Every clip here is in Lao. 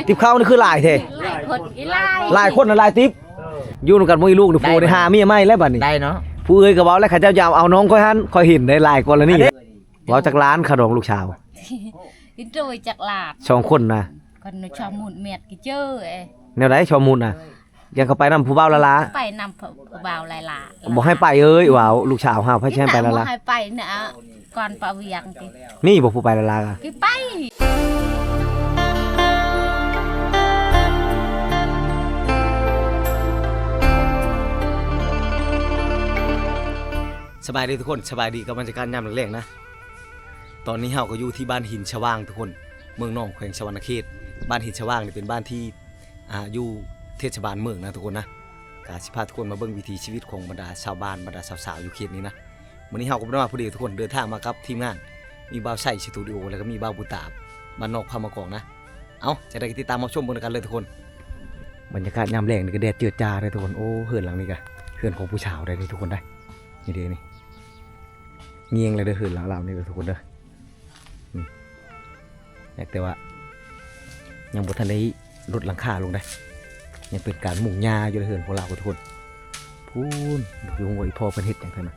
ຕິບເຂົ້ານີ້ຄືຫຼາຍແທ້ ຫຼາຍຄົນອີຫຼາຍ ຫຼາຍຄົນນະຫຼາຍຕິບ. ຢູ່ນຳກັນບໍ່ມີລູກນີ້ ໄດ້ ຜູ້ໄດ້ຫາເມຍໃໝ່ແລ້ວບັດນີ້ ໄດ້ເນາະ. ຜູ້ເອື້ອຍກໍເວົ້າແລ້ວ ເຂົາເຈົ້າຈະເອົານ້ອງຂ້ອຍຫັ້ນ ຂ້ອຍເຫັນໄດ້ຫຼາຍກໍລະນີ. ເວົ້າຈັກລ້ານຄ່າດອງລູກສາວ? ໂດຍ ຈັກລ້ານ ສອງຄົນນະ ຄົນຊອມມຸດແມັດກະເຈີເອ ແນວໃດຊອມມຸດນະ? ຍັງເຂົ້າໄປນຳຜູ້ບ່າວລາລາ ໄປນຳຜູ້ບ່າວລາລາ ບໍ່ໃຫ້ໄປເອີຍ ເວົ້າລູກສາວຫາໃຜຊິໃຫ້ໄປລາລາ ບໍ່ໃຫ້ໄປນະ ກ່ອນປະວຽງຕິ ມີບໍ່ຜູ້ໄປລາລາ? ໄປ ສະບາຍດີທຸກຄົນ ສະບາຍດີກັບບັນຍາກາດຍາມແລງໆນະ. ຕອນນີ້ເຮົາກໍຢູ່ທີ່ບ້ານຫີນສະຫວ່າງທຸກຄົນ ເມືອງໜອງ ແຂວງສະຫວັນນະເຂດ. ບ້ານຫີນສະຫວ່າງນີ້ເປັນບ້ານທີ່ ອ່າ ຢູ່ເທດສະບານເມືອງນະທຸກຄົນນະ. ກະຊິພາທຸກຄົນມາເບິ່ງວິຖີຊີວິດຂອງບັນດາຊາວບ້ານ ບັນດາສາວໆຢູ່ເຂດນີ້ນະ. ມື້ນີ້ເຮົາກໍບໍ່ໄດ້ມາຜູ້ດຽວທຸກຄົນ ເດີນທາງມາກັບທີມງານ ມີບ່າວໄຊສະຕູດິໂອ ແລ້ວກໍມີບ່າວບຸນຕາບ ບ້ານນອກພາມາກອງນະ. ເອົ້າ ຈັ່ງໃດກໍຕິດຕາມຮັບຊົມເບິ່ງນຳກັນເລີຍທຸກຄົນ. ບັນຍາກາດຍາມແລງນີ້ກໍແດດເຈີດຈ້າເດ້ທຸກຄົນ. ໂອ້ ເຮືອນຫຼັງນີ້ກໍເຮືອນຂອງຜູ້ສາວໄດ໋ນີ້ທຸກຄົນໄດ໋ ນີ້ເດ້ນີ້. ງຽງແລ້ວເດີ ເຮືອນຫຼັງລາວນີ້ເດີທຸກຄົນເດີ. ອືມ ແຕ່ວ່າຍັງບໍ່ທັນໄດ້ຫຼຸດຫຼັງຄາລົງໄດ໋ ຍັງເປັນການມຸງຫຍ້າຢູ່ເດີ ເຮືອນຂອງລາວທຸກຄົນ. ພຸ້ນ ຢູ່ວ່າອີພໍ່ເພິ່ນເຮັດຫຍັງຊັ້ນນະ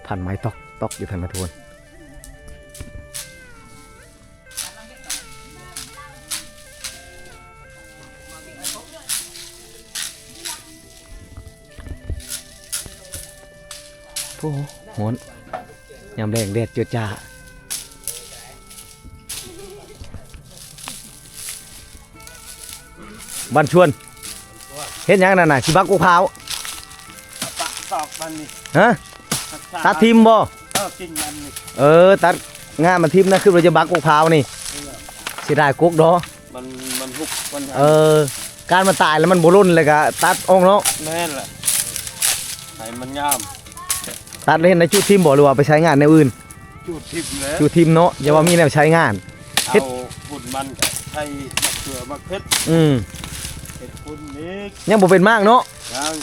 ພັນໄມ້ຕອກໆຢູ່ຊັ້ນນະທຸກຄົນ. ໂອ້ ຮ້ອນ ຍາມແລງແດດເຈີດຈ້າ. ບ້ານຊວນ ເຮັດຫຍັງນັ້ນນະ? ຊິບັກກວກພ້າວ ຕັດຕອກມັນນີ້ ຮະ? ຕັດ ຕັດຖິ້ມບໍ່? ເອີ ກິ່ງມັນນີ້ ເອີ ຕັດງ່າມັນຖິ້ມນະ. ຄືວ່າຈະບັກກວກພ້າວນີ້ ເສຍດາຍກົກເນາະ. ມັນ ມັນຮຸກມັນ ເອີ ການມັນຕາຍແລ້ວມັນບໍ່ຫຼົ່ນ ແລ້ວກະຕັດອອກເນາະ. ແມ່ນລະ ໃຫ້ມັນງາມ. ຕັດແລ້ວເຮັດໃນຈຸດຖິ້ມບໍ່ ຫຼືວ່າໄປໃຊ້ງານແນວອື່ນ? ຈຸດຖິ້ມແລ້ວ ຈຸດຖິ້ມເນາະ. ຢ່າວ່າມີແນວໃຊ້ງານ ເຮັດ ເອົາຝຸ່ນມັນກະໃສ່ໝາກເຂືອໝາກເຜັດ ອືມ ເຮັດຝຸ່ນອີກ. ຍັງບໍ່ເປັນໝາກເນາະ? ຍັງ.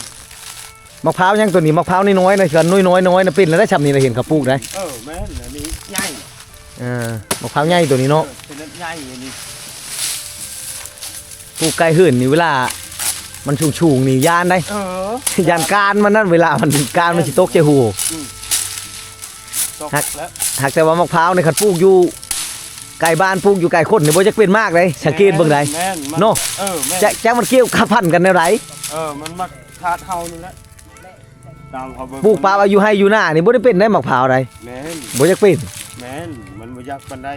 ໝາກພ້າວຍັງໂຕນີ້ ໝາກພ້າວນ້ອຍໆນະ ຄືນ້ອຍໆນ້ອຍນະ ເປັນແລ້ວໄດ໋ ຊ່ຳນີ້ລະ ເຫັນເຂົາປູກໄດ໋. ເອີ ແມ່ນ ອັນນີ້ໃຫຍ່ ເອີ ໝາກພ້າວໃຫຍ່ໂຕນີ້ເນາະ. ເອີ ເປັນໃຫຍ່ອັນນີ້ ປູກໃກ້ເຮືອນນີ້ ເວລາມັນສູງໆນີ້ຢ້ານໄດ໋. ເອີ ຢ້ານກ້ານມັນນັ້ນ ເວລາມັນກ້ານມັນຊິຕົກໃສ່ຫູ. ອືມ ຕົກ ຫາກ ແລ້ວ ຫາກແຕ່ວ່າໝາກພ້າວນີ້ ຄັນປູກຢູ່ໃກ້ບ້ານ ປູກຢູ່ໃກ້ຄົນນີ້ ບໍ່ຈັກເປັນໝາກໄດ໋. ສັງເກດເບິ່ງໄດ໋ ແມ່ນ ແມ່ນ ເນາະ. ເອີ ແມ່ນ ຈັກ ຈັກມັນກ່ຽວກັບພັນກັນແນວໃດ ເອີ ມັນມັກທາດເຮົານີ້ແຫຼະ. ຕາມເຂົາເບິ່ງ ປູກປະໄວ້ຢູ່ໄຮ່ຢູ່ນານີ້ ບໍ່ໄດ້ເປັນໄດ໋ໝາກພ້າວໄດ໋. ແມ່ນ ບໍ່ຢາກເປັນ. ແມ່ນ ມັນບໍ່ຢາກປານໃດ.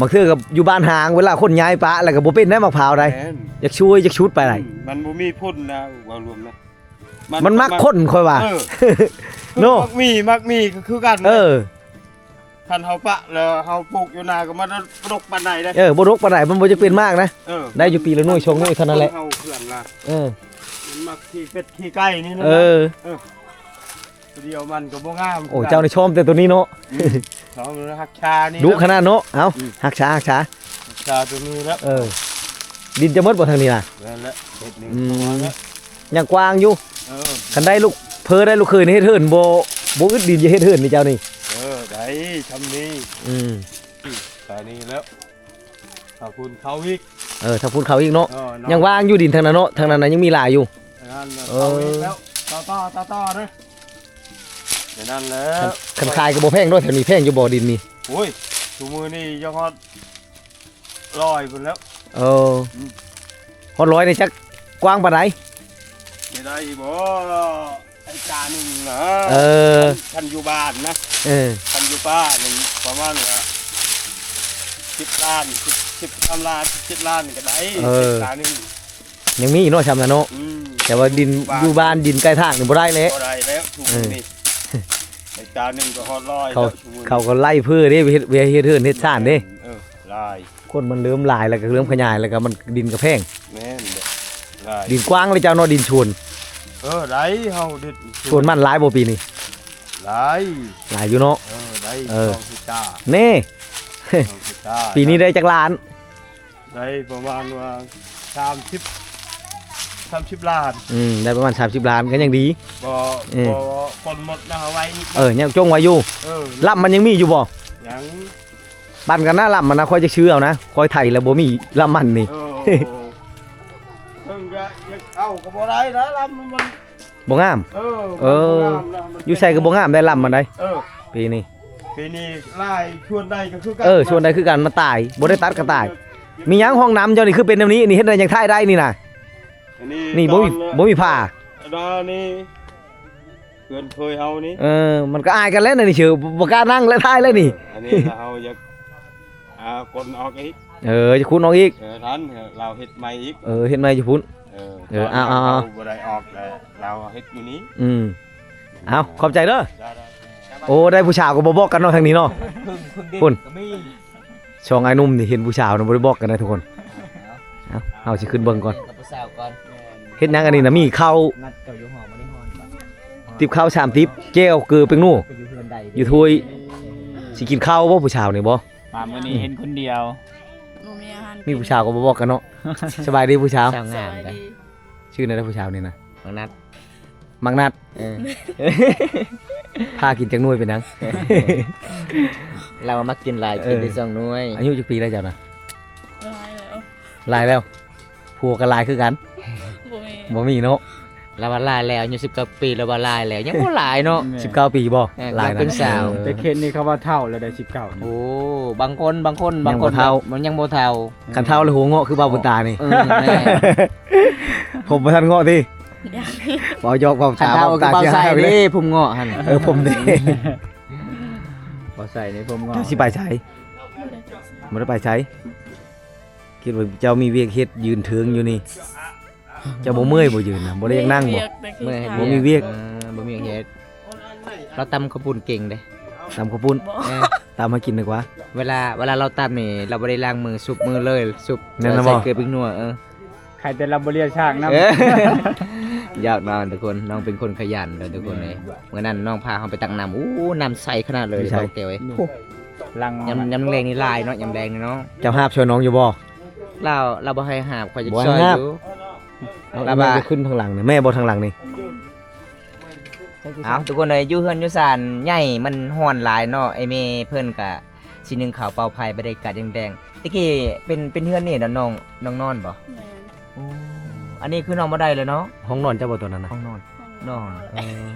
ບາງເທື່ອກໍຢູ່ບ້ານຮ້າງ ເວລາຄົນຍ້າຍປະແລ້ວກໍບໍ່ເປັນໄດ໋ໝາກພ້າວໄດ໋. ແມ່ນ ຢາກຊ່ວຍຢາກຊຸດໄປໄດ໋. ອືມ ມັນບໍ່ມີຜົນນະ ເວົ້າລວມນະ ມັນ ມັນມັກຄົນ ຂ້ອຍວ່າ ເອີ ເນາະ. ມັກມີ ມັກມີກໍຄືກັນ. ເອີ ຄັນເຮົາປະແລ້ວເຮົາປູກຢູ່ນາກໍມັນບໍ່ດົກປານໃດເດ້. ເອີ ບໍ່ດົກປານໃດ ມັນບໍ່ຈະເປັນໝາກນະ. ເອີ ໄດ້ຢູ່ປີລະໜ່ວຍສອງໜ່ວຍເທົ່ານັ້ນແຫຼະ ຄົນເຮົາເພື່ອນລະ. ເອີ ມັນມັກຂີ້ເປັດຂີ້ໄກ່ນີ້ນະ. ເອີ ເອີ ຜູ້ດຽວມັນກໍບໍ່ງາມ. ໂອ້ ເຈົ້ານີ້ຊອມແຕ່ໂຕນີ້ເນາະ. ອືມ ຊອມຮັກສານີ້ ດຸຂະໜາດເນາະ. ເອົ້າ ອືມ ຮັກສາ ຮັກສາ ຮັກສາໂຕນີ້ແລ້ວ. ເອີ ດິນຈະໝົດບໍ່ທາງນີ້ນະ? ແມ່ນແຫຼະ ເຮັດໜຶ່ງ ອືມ ປະມານນັ້ນ ຍັງກວ້າງຢູ່. ເອີ ຄັນໄດ້ລູກເພີໄດ້ລູກເຂີຍນີ້ເຮັດເຮືອນບໍ່ ບໍ່ອຶດດິນຈະເຮັດເຮືອນນີ້ເຈົ້ານີ້. ເອີ ໄດ້ຊ່ຳນີ້. ອືມ ໄປນີ້ແລ້ວ ຖ້າພຸ້ນເຂົ້າອີກ. ເອີ ຖ້າພຸ້ນເຂົ້າອີກເນາະ. ເອີ ຍັງວ່າງຢູ່ດິນທາງນັ້ນເນາະ ທາງນັ້ນນະຍັງມີຫຼາຍຢູ່. ທາງນັ້ນນະ ເອີ ເຂົ້າອີກແລ້ວ ຕໍ່ໆ ຕໍ່ໆເດີ. ແນວນັ້ນແຫຼະ ຄັນ ຄັນຂາຍກໍບໍ່ແພງເນາະ ແຖວນີ້ແພງຢູ່ບໍ່ດິນນີ້? ໂອ້ຍ ຊຸມື້ນີ້ຍັງຮອດ ຮ້ອຍພຸ້ນແລ້ວ. ເອີ ອືມ ຮອດຮ້ອຍນີ້ຈັກກວ້າງປານໃດ? ຊິໄດ້ບໍ່ ເຮັກຕາໜຶ່ງນະ. ເອີ ຄັນຢູ່ບ້ານນະ. ເອີ ຄັນຢູ່ປ່ານີ້ປະມານວ່າ ສິບລ້ານ ສິບ ສິບສາມລ້ານ ສິບເຈັດລ້ານນີ້ກໍໄດ້. ເອີ ເຮັກຕາໜຶ່ງ ຍັງມີເນາະຊ່ຳນັ້ນເນາະ. ອືມ ແຕ່ວ່າດິນຢູ່ບ້ານ ຢູ່ບ້ານ ດິນໃກ້ທາງນີ້ບໍ່ໄດ້ແຫຼະ ບໍ່ໄດ້ແລ້ວຊຸມື້ນີ້. ເອີ ເຮັກຕາໜຶ່ງກໍຮອດຮ້ອຍ ເຂົາ ແລ້ວຊຸມື້ນີ້ ເຂົາກໍໄລ່ເພີເດ້ ເຮັດ ເຮັດເຮືອນເຮັດຊານເດ້. ເອີ ຫຼາຍ ຄົນມັນເລີ່ມຫຼາຍແລ້ວ ກໍເລີ່ມຂະຫຍາຍແລ້ວ ກໍມັນ ດິນກໍແພງ. ແມ່ນແຫຼະ ຫຼາຍ ດິນກວ້າງເລີຍເຈົ້າເນາະ ດິນສວນ. ເອີ ໄດ້ ເຮົາດິນສວນ ສວນມັນຫຼາຍບໍ່ປີນີ້? ຫຼາຍ ຫຼາຍຢູ່ເນາະ. ເອີ ໄດ້ ເອີ ສອງເຮັກຕາ ເນ່ ສອງເຮັກຕາ. ປີນີ້ໄດ້ຈັກລ້ານ? ໄດ້ປະມານວ່າ ສາມສິບ ສາມສິບລ້ານ. ອືມ ໄດ້ປະມານ ສາມສິບລ້ານ ກໍຍັງດີ ບໍ່ ເອີ ບໍ່ ຄົນໝົດນະ ເອົາໄວ້ອີກ. ເອີ ຍັງຈົ່ງໄວ້ຢູ່. ເອີ ລຳມັນຍັງມີຢູ່ບໍ່? ຍັງ. ປັນກັນນະ ລຳມັນນະ ຂ້ອຍຈະຊື້ເອົານະ ຂ້ອຍໄຖແລ້ວບໍ່ມີລຳມັນນີ້. ເອີ ເພິ່ນກໍຢາກເອົາກໍບໍ່ໄດ້ນະ ລຳມັນ ບໍ່ງາມ ເອີ ເອີ ມັນບໍ່ງາມນະ ມັນ ຢູ່ໃສກໍບໍ່ງາມໄດ໋ ລຳມັນໄດ໋ ເອີ ປີນີ້ ປີນີ້ຫຼາຍ ຊວນໃດກໍຄືກັນ ເອີ ຊວນໃດຄືກັນ ມັນຕາຍ ບໍ່ໄດ້ຕັດກໍຕາຍ. ມີຫຍັງຫ້ອງນ້ຳເຈົ້ານີ້ຄືເປັນແນວນີ້ ນີ້ເຮັດໄດ້ຫຍັງ ຖ່າຍໄດ້ນີ້ນະ ອັນນີ້ ນີ້ບໍ່ມີ ຕອນ ບໍ່ມີຜ້າ ອັນນີ້ ເພື່ອນເຄີຍເຮົານີ້ ເອີ ມັນກໍອາຍກັນແລ້ວນະນີ້ ເຊີ ບໍ່ກ້ານັ່ງແລ້ວ ຖ່າຍແລ້ວນີ້ ເອີ ອັນນີ້ລະເຮົາຢາກ ອ່າ ຂົນອອກອີກ ເອີ ຈະຂຸດອອກອີກ ເອີ ທ່ານ ເອີ ລາວເຮັດໃໝ່ອີກ ເອີ ເຮັດໃໝ່ຢູ່ພຸ້ນ ເອີ ເອີ ເອົາໆໆ ລາວບໍ່ໄດ້ອອກແລ້ວ ລາວເຮັດຢູ່ນີ້ ອືມ ເອົາ ຂອບໃຈເດີ ໄດ້ໆ ໂອ້ ໄດ້ຜູ້ສາວກໍບໍ່ບອກກັນເນາະ ທາງນີ້ເນາະ ເພິ່ນ ເພິ່ນ ພຸ້ນ ກໍມີ ສອງອ້າຍໜຸ່ມນີ້ເຫັນຜູ້ສາວນະ ບໍ່ໄດ້ບອກກັນນະທຸກຄົນ. ເອົ້າ ເຮົາຊິຂຶ້ນເບິ່ງກ່ອນ ກັບຜູ້ສາວກ່ອນ. ເຮັດຫຍັງອັນນີ້ນະ? ມີເຂົ້າ ນັດເຈົ້າຢູ່ຫໍບໍ່ໄດ້ຮອດບໍ່? ຕິບເຂົ້າສາມຕິບ ແຈ່ວ ເກືອ ແປ້ງນົວ ໄປຢູ່ເຮືອນໃດ? ຢູ່ຖ້ວຍ. ຊິກິນເຂົ້າບໍ່ຜູ້ສາວນີ້ບໍ່? ມາມື້ນີ້ເຫັນຄົນດຽວ. ບໍ່ມີອາຫານ ມີຜູ້ສາວກໍບໍ່ບອກກັນເນາະ. ສະບາຍດີຜູ້ສາວ. ສາວງາມ ສະບາຍດີ. ຊື່ແນວໃດຜູ້ສາວນີ້ນະ? ບັກນັດ. ໝາກນັດ ເອີ ພາກິນຈັກໜ່ວຍເປັນຫຍັງ? ລາວມັກກິນຫຼາຍ ເອີ ກິນໄດ້ສອງໜ່ວຍ. ອາຍຸຈັກປີແລ້ວເຈົ້ານະ? ຫຼາຍແລ້ວ ຫຼາຍແລ້ວ. ຜົວກໍຫຼາຍຄືກັນ? ບໍ່ມີ ບໍ່ມີເນາະ. ລາວວ່າຫຼາຍແລ້ວ ອາຍຸສິບເກົ້າປີ ລາວວ່າຫຼາຍແລ້ວ ຍັງບໍ່ຫຼາຍເນາະ. ແມ່ນ ສິບເກົ້າປີບໍ່? ເອີ ຫຼາຍນະ ເປັນສາວ. ເອີ ແຕ່ເຂດນີ້ເຂົາວ່າເຖົ້າແລ້ວໄດ໋ ສິບເກົ້າ. ໂອ້ ບາງຄົນ ບາງຄົນ ຍັງບໍ່ເຖົ້າ ບາງຄົນມັນຍັງບໍ່ເຖົ້າ. ຄັນເຖົ້າແລ້ວຫົວເງາະຄືບ່າວບຸນຕານີ້. ເອີ ແມ່ນ. ຜົມບໍ່ທັນເງາະຕິ? ຍັງ. ເວົ້າຢອກເວົ້າຕາ ຄັນເຖົ້າ ເວົ້າຕາ ຄືບ່າວໄຊເດ້ ຜົມເງາະຫັ້ນ. ເອີ ຜົມເດ້ ບ່າວໄຊນີ້ຜົມເງາະ. ເຈົ້າຊິໄປໃສ? ບໍ່ໄດ້ໄປໃສ. ຄິດວ່າເຈົ້າມີວຽກເຮັດ ຢືນເທິງຢູ່ນີ້. ເຈົ້າບໍ່ເມື່ອຍບໍ່? ຢືນນະ ບໍ່ໄດ້ຢາກນັ່ງບໍ່? ມີວຽກແຕ່ຂີ້ຄ້ານ. ບໍ່ມີວຽກ. ເອີ ບໍ່ມີວຽກເຮັດ. ລາວຕຳເຂົ້າປຸ້ນເກັ່ງເດ້. ຕຳເຂົ້າປຸ້ນ? ບໍ່. ເອີ ຕຳໃຫ້ກິນດີກວ່າ. ເວລາ ເວລາລາວຕຳນີ້ ລາວບໍ່ໄດ້ລ້າງມື ຊຸບມືເລີຍ ຊຸບ. ແມ່ນແລ້ວບໍ່? ໃສ່ເກືອແປ້ງນົວ. ເອີ ໃຄແຕ່ລາວບໍ່ລ້ຽງຊ້າງນຳ. ເອີ ຢາກນອນທຸກຄົນ ນ້ອງເປັນຄົນຂະຫຍັນເດີທຸກຄົນເອີຍ. ແມ່ນ. ມື້ນັ້ນນ້ອງພາເຮົາໄປຕັກນ້ຳ ໂອ້ ນ້ຳໃສຂະໜາດເລີຍ ໄປໃສ? ເບົາແກ້ວເອີຍ. ຫຼັງ ຍາມ ຍາມແລງນີ້ຫຼາຍເນາະ ຍາມແລງນີ້ເນາະ. ເຈົ້າຫາບຊ່ວຍນ້ອງຢູ່ບໍ່? ລາວ ລາວບໍ່ໃຫ້ຫາບ ຂ້ອຍຢາກຊ່ອຍຢູ່. ເອົາ ລາວວ່າ ແມ່ບໍ່ຂຶ້ນທາງຫຼັງນີ້ ແມ່ບໍ່ທາງຫຼັງນີ້. ເອົາ ທຸກຄົນເອີຍ ຢູ່ເຮືອນຢູ່ຊານໃຫຍ່ ມັນຮ້ອນຫຼາຍເນາະ. ໄອ້ແມ່ເພິ່ນກະຊິໜຶ້ງເຂົ້າເປົ່າໄຟ ບັນຍາກາດແດງໆ. ແຕ່ກີ້ເປັນ ເປັນເຮືອນນີ້ເນາະ ນ້ອງ ນ້ອງນອນບໍ່? ແມ່ນ. ໂອ້ ອັນນີ້ຄືນອນບໍ່ໄດ້ເລີຍເນາະ. ຫ້ອງນອນເຈົ້າບໍ່ຕົວນັ້ນນະ? ຫ້ອງນອນ ຫ້ອງນອນ. ເອີ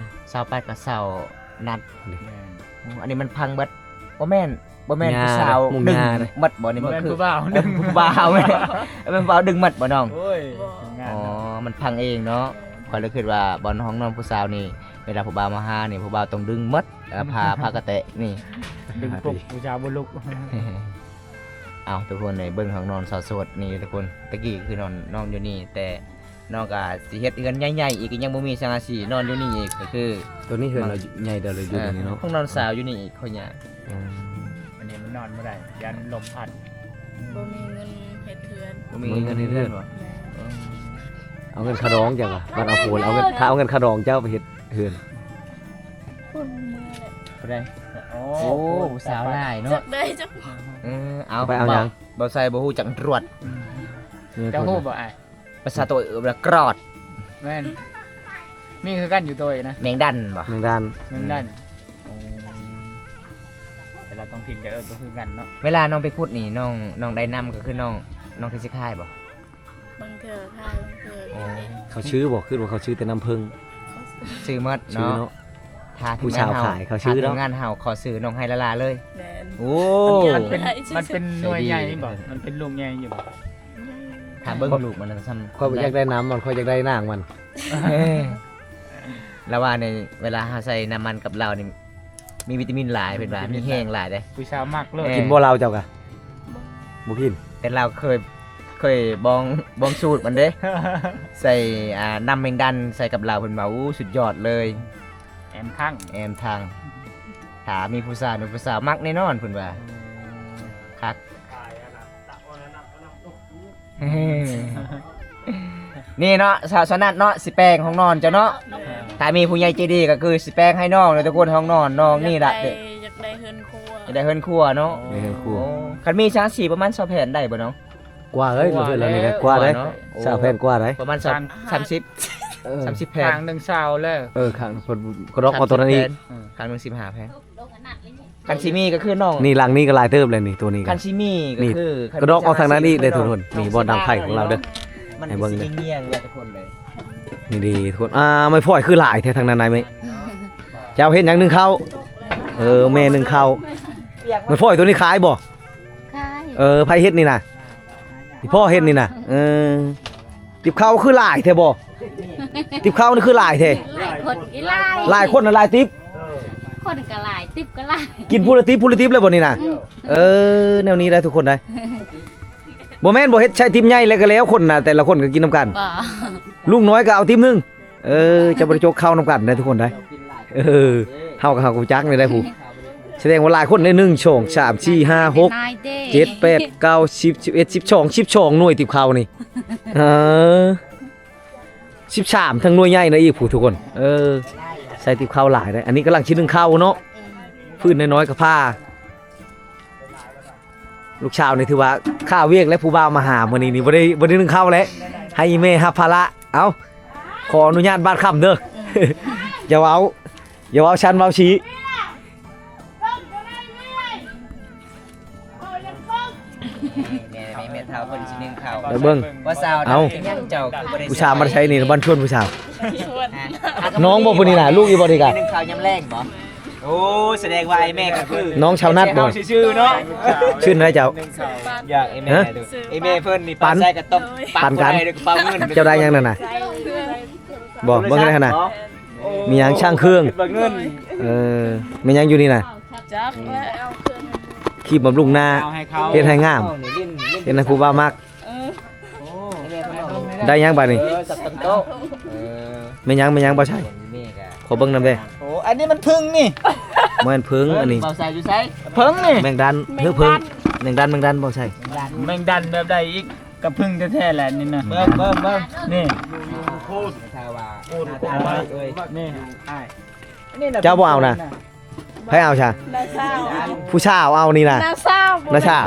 ຊາວແປດກໍເຊົ່ານັດ. ແມ່ນ. ໂອ້ ອັນນີ້ມັນພັງເບິດ. ບໍ່ແມ່ນ ບໍ່ແມ່ນຜູ້ສາວດຶງໝົດບໍ່ນີ້? ບໍ່ແມ່ນຜູ້ບ່າວ ເອີ ຜູ້ບ່າວ ແມ່ນຜູ້ບ່າວດຶງໝົດບໍ່ນ້ອງ? ໂອ້ຍ ອໍ ມັນພັງເອງເນາະ. ຂ້ອຍເລີຍຄິດວ່າບ່ອນຫ້ອງນອນຜູ້ສາວນີ້ ເວລາຜູ້ບ່າວມາຫານີ້ ຜູ້ບ່າວຕ້ອງດຶງໝົດ ເອີ ຜ້າ ຜ້າກະແຕະນີ້ ດຶງປຸກ ຜູ້ສາວບໍ່ລຸກ. ເອົາ ທຸກຄົນເອີຍ ເບິ່ງຫ້ອງນອນສາວໂສດນີ້ທຸກຄົນ. ຕະກີ້ຄືນອນ ນອນຢູ່ນີ້ ແຕ່ ນ້ອງກໍຊິເຮັດເຮືອນໃຫຍ່ໆອີກ ກໍຍັງບໍ່ມີສັງກະສີ ນອນຢູ່ນີ້ອີກ ກໍຄື ຕົວນີ້ເຮືອນລາວໃຫຍ່ເດີ ລາວຢູ່ຕົວນີ້ເນາະ. ເອີ ຫ້ອງນອນສາວຢູ່ນີ້ອີກ ຂ້ອຍຍາກ. ອືມ ອັນນີ້ມັນນອນບໍ່ໄດ້ ຢ້ານລົມພັດ. ບໍ່ມີເງິນເຮັດເຮືອນ. ບໍ່ມີເງິນເຮັດເຮືອນບໍ່? ແມ່ນ. ເອີ ເອົາເງິນຄ່າດອງເຈົ້າຫວາ? ບັດເອົາຜົວ ເອົາເງິນ ຖ້າເອົາເງິນຄ່າດອງເຈົ້າໄປເຮັດເຮືອນ. ຄົນເມືອແຫຼະ. ຜູ້ໃດ? ໂອ້ ໂອ້ ຜູ້ສາວຫຼາຍເນາະ. ຈັກໄດ້ຈັກ. ເອີ ເອົາ ໄປເອົາຫຍັງ? ບໍ່ໃສ່ ບໍ່ຮູ້ຈັກຕວດ. ອືມ ເຈົ້າຮູ້ບໍ່ອ້າຍ? ພາສາໂຕເອີ້ນວ່າກຣອດ. ແມ່ນ. ມີຄືກັນຢູ່ໂຕນະ. ແມງດັນບໍ່? ແມງດັນ. ແມງດັນ. ໂອ້ ແຕ່ລະທ້ອງຖິ່ນກໍເອີ້ນບໍ່ຄືກັນເນາະ. ເວລານ້ອງໄປຂຸດນີ້ ນ້ອງ ນ້ອງໄດ້ນ້ຳກໍຄືນ້ອງ ນ້ອງທີ່ຊິຂາຍບໍ່? ບາງເທື່ອຂາຍ ບາງເທື່ອ. ອໍ ເຂົາຊື້ບໍ່? ຄິດວ່າເຂົາຊື້ແຕ່ນ້ຳເຜິ້ງ. ຊື້ໝົດເນາະ. ຊື້ເນາະ. ຖ້າ ຜູ້ສາວຂາຍເຂົາຊື້ເນາະ. ຖ້າທີມງານເຮົາ ຂໍຊື້ນ້ອງໄຮລາລາເລີຍ. ແມ່ນ. ໂອ້ ມັນເປັນ ມັນເປັນໜ່ວຍໃຫຍ່ບໍ່? ມັນເປັນລູກໃຫຍ່ຢູ່ບໍ່? ຖ້າເບິ່ງລູກມັນນະ ສ່ຳ ຂ້ອຍບໍ່ຢາກໄດ້ນ້ຳມັນ ຂ້ອຍຢາກໄດ້ນາງມັນ. ລາວວ່າໃນເວລາເຮົາໃສ່ນ້ຳມັນກັບເຫຼົ້ານີ້ ມີວິຕາມິນຫຼາຍ ເພິ່ນວ່າມີແຮງຫຼາຍເດ້. ຜູ້ສາວມັກໂລດ. ເອີ ກິນບໍ່ເຫຼົ້າເຈົ້າກະ? ບໍ່ກິນ. ແຕ່ລາວເຄີຍ ເຄີຍບອງ ບອງສູດມັນເດ້ ໃສ່ ອ່າ ນ້ຳແມງດັນໃສ່ກັບເຫຼົ້າ ເພິ່ນວ່າ ໂອ້ ສຸດຍອດເລີຍ. ແອມທັງ ແອມທັງ. ຖ້າມີຜູ້ສາວ ຜູ້ສາວມັກແນ່ນອນ ເພິ່ນວ່າ. ໂອ້ ຄັກ. ນີ້ເນາະ ສາວສະໜັດເນາະ ຊິແປງຫ້ອງນອນເຈົ້າເນາະ. ແມ່ນ. ຖ້າມີຜູ້ໃຫຍ່ໃຈດີກໍຄືຊິແປງໃຫ້ນ້ອງເດີທຸກຄົນ ຫ້ອງນອນນ້ອງນີ້ລະ. ຢາກໄດ້ ຢາກໄດ້ເຮືອນຄົວ. ຢາກໄດ້ເຮືອນຄົວເນາະ. ໂອ້ ມີເຮືອນຄົວ. ໂອ້ ຄັນມີສັງກະສີປະມານຊາວແຜ່ນໄດ້ບໍ່ນ້ອງ? ກວ່າເອີຍ ເຮືອນເຮົານີ້ກວ່າໄດ້ ຊາວແຜ່ນກວ່າໄດ້. ປະມານສາມ ສາມສິບ ເອີ ສາມສິບແຜ່ນ. ຂ້າງໜຶ່ງຊາວແລ້ວ. ເອີ ຂ້າງ ເພິ່ນກໍດອກເອົາຕົວນັ້ນອີກ. ເອີ ຂ້າງໜຶ່ງສິບຫ້າແຜ່ນ. ຄັນຊິມີກໍຄືນ້ອງ ນີ້ຫຼັງນີ້ກໍຫຼາຍເຕີບແລ້ວນີ້ ຕົວນີ້ກໍ ຄັນຊິມີກໍຄື ກະດອກອອກທາງນັ້ນອີກເດີທຸກຄົນ. ນີ້ບ່ອນດັງໄຟຂອງລາວເດີ ມັນ ໃຫ້ເບິ່ງເດີ ຊິງຽງໆເລີຍທຸກຄົນເລີຍ. ນີ້ເດີທຸກຄົນ. ອ່າ ໄມ້ຟອຍຄືຫຼາຍແທ້ທາງນັ້ນນາຍເມ. ເຈົ້າເຮັດຫຍັງ ໜຶ້ງເຂົ້າ? ເອີ ແມ່ໜຶ້ງເຂົ້າ. ໄມ້ຟອຍຕົວນີ້ຂາຍບໍ່? ຂາຍ. ເອີ ໃຜເຮັດນີ້ນະ? ອີພໍ່ເຮັດນີ້ນະ. ເອີ ຕິບເຂົ້າຄືຫຼາຍແທ້ບໍ່? ຕິບເຂົ້ານີ້ຄືຫຼາຍແທ້? ຫຼາຍຄົນອີຫຼາຍ ຫຼາຍຄົນນະຫຼາຍຕິບ. ຄົນກໍຫຼາຍ ຕິບກໍຫຼາຍ. ກິນຜູ້ລະຕິບ ຜູ້ລະຕິບເລີຍບໍ່ນີ້ນະ? ອືມ ເອີ ແນວນີ້ໄດ໋ທຸກຄົນໄດ໋. ບໍ່ແມ່ນບໍ່ເຮັດໃສ່ຕິບໃຫຍ່ແລ້ວກໍແລ້ວ ຄົນນະ ແຕ່ລະຄົນກໍກິນນຳກັນ. ບໍ່ ລຸງນ້ອຍກໍເອົາຕິບໜຶ່ງ. ເອີ ຈະບໍ່ໄດ້ຈົກເຂົ້ານຳກັນໄດ໋ທຸກຄົນໄດ໋. ເອີ ເຮົາກໍ ເຮົາກໍຮູ້ຈັກນີ້ໄດ໋ຜູ້. ສະແດງວ່າຫຼາຍຄົນເດ້ ໜຶ່ງ ສອງ ສາມ ສີ່ ຫ້າ ຫົກ ເຈັດ ແປດ ເກົ້າ ສິບ ສິບເອັດ ສິບສອງ ສິບສອງໜ່ວຍຕິບເຂົ້ານີ້. ເອີ ສິບສາມ ທັງໜ່ວຍໃຫຍ່ນະອີກຜູ້ທຸກຄົນ. ເອີ ໃສ່ຕິບເຂົ້າຫຼາຍເດ້. ອັນນີ້ກຳລັງຊິໜຶ້ງເຂົ້າເນາະ ຟືນນ້ອຍໆກໍພາ. ລູກສາວນີ້ຖືວ່າຂ້າວຽກ ແລະ ຜູ້ບ່າວມາຫາມື້ນີ້ນີ້ ບໍ່ໄດ້ ບໍ່ໄດ້ໜຶ້ງເຂົ້າແຫຼະ ໃຫ້ອີ່ແມ່ຮັບພາລະ. ເອົ້າ ຂໍອະນຸຍາດບາດຄ່ຳເດີ ຢ່າເວົ້າ ຢ່າເວົ້າຊັ້ນເວົ້າຊີ້. ແມ່ ແມ່ເຖົ້າເພິ່ນຊິໜຶ້ງເຂົ້າ ໄປເບິ່ງ ວ່າສາວ ເອົ້າ ເປັນຫຍັງເຈົ້າຄືບໍ່ໄດ້ ຜູ້ສາວມາແຕ່ໃສນີ້ ບ້ານຊວນຜູ້ສາວ. ນ້ອງບໍ່ຜູ້ນີ້ນະ ລູກອີ່ບໍ່ນີ້ກະ ໜຶ້ງເຂົ້າຍາມແລງບໍ່? ໂອ້ ສະແດງວ່າອ້າຍແມ່ກໍຄື ນ້ອງຊາວນັດບໍ່? ຊື່ໆເນາະ ຊື່ນະເຈົ້າ. ຢາກອ້າຍແມ່ ອ້າຍແມ່ເພິ່ນນີ້ ປັນ ປັນໃສ່ກະຕົກ ປັນກັນ ເຈົ້າໄດ້ຫຍັງນັ້ນນະ? ບໍ່ເບິ່ງໄດ້ຫັ້ນນະ. ມີຫຍັງຊ່າງເຄື່ອງ ເອີ ແມ່ນຫຍັງຢູ່ນີ້ນະ? ຈັກແລ້ວ ຄຣີມບຳລຸງໜ້າ ເຮັດໃຫ້ງາມ ເຮັດໃຫ້ຜູ້ບ່າວມັກ. ເອີ ໄດ້ຫຍັງບາດນີ້? ເອີ ຈັບຕັ້ງໂຕະ. ເອີ ແມ່ນຫຍັງ ແມ່ນຫຍັງ ບໍ່ໃຊ່ ຂໍເບິ່ງນຳແດ່. ໂອ້ ອັນນີ້ມັນເຜິ້ງນີ້ ບໍ່ແມ່ນເຜິ້ງ ອັນນີ້ ບໍ່ໃຊ່ຢູ່ໃສ ເຜິ້ງນີ້ ແມງດັນ ເຮີເຜິ້ງ ແມງດັນ ແມງດັນ ບໍ່ໃຊ່ ແມງດັນແບບໃດອີກ? ກະເຜິ້ງແທ້ໆແຫຼະນີ້ນະ. ເບິ່ງ ເບິ່ງ ເບິ່ງ ນີ້ ນີ້ ເຈົ້າບໍ່ເອົານະ? ໃຜເອົາຊະ? ນ້າສາວ ຜູ້ສາວເອົານີ້ນະ. ນ້າສາວ ນ້າສາວ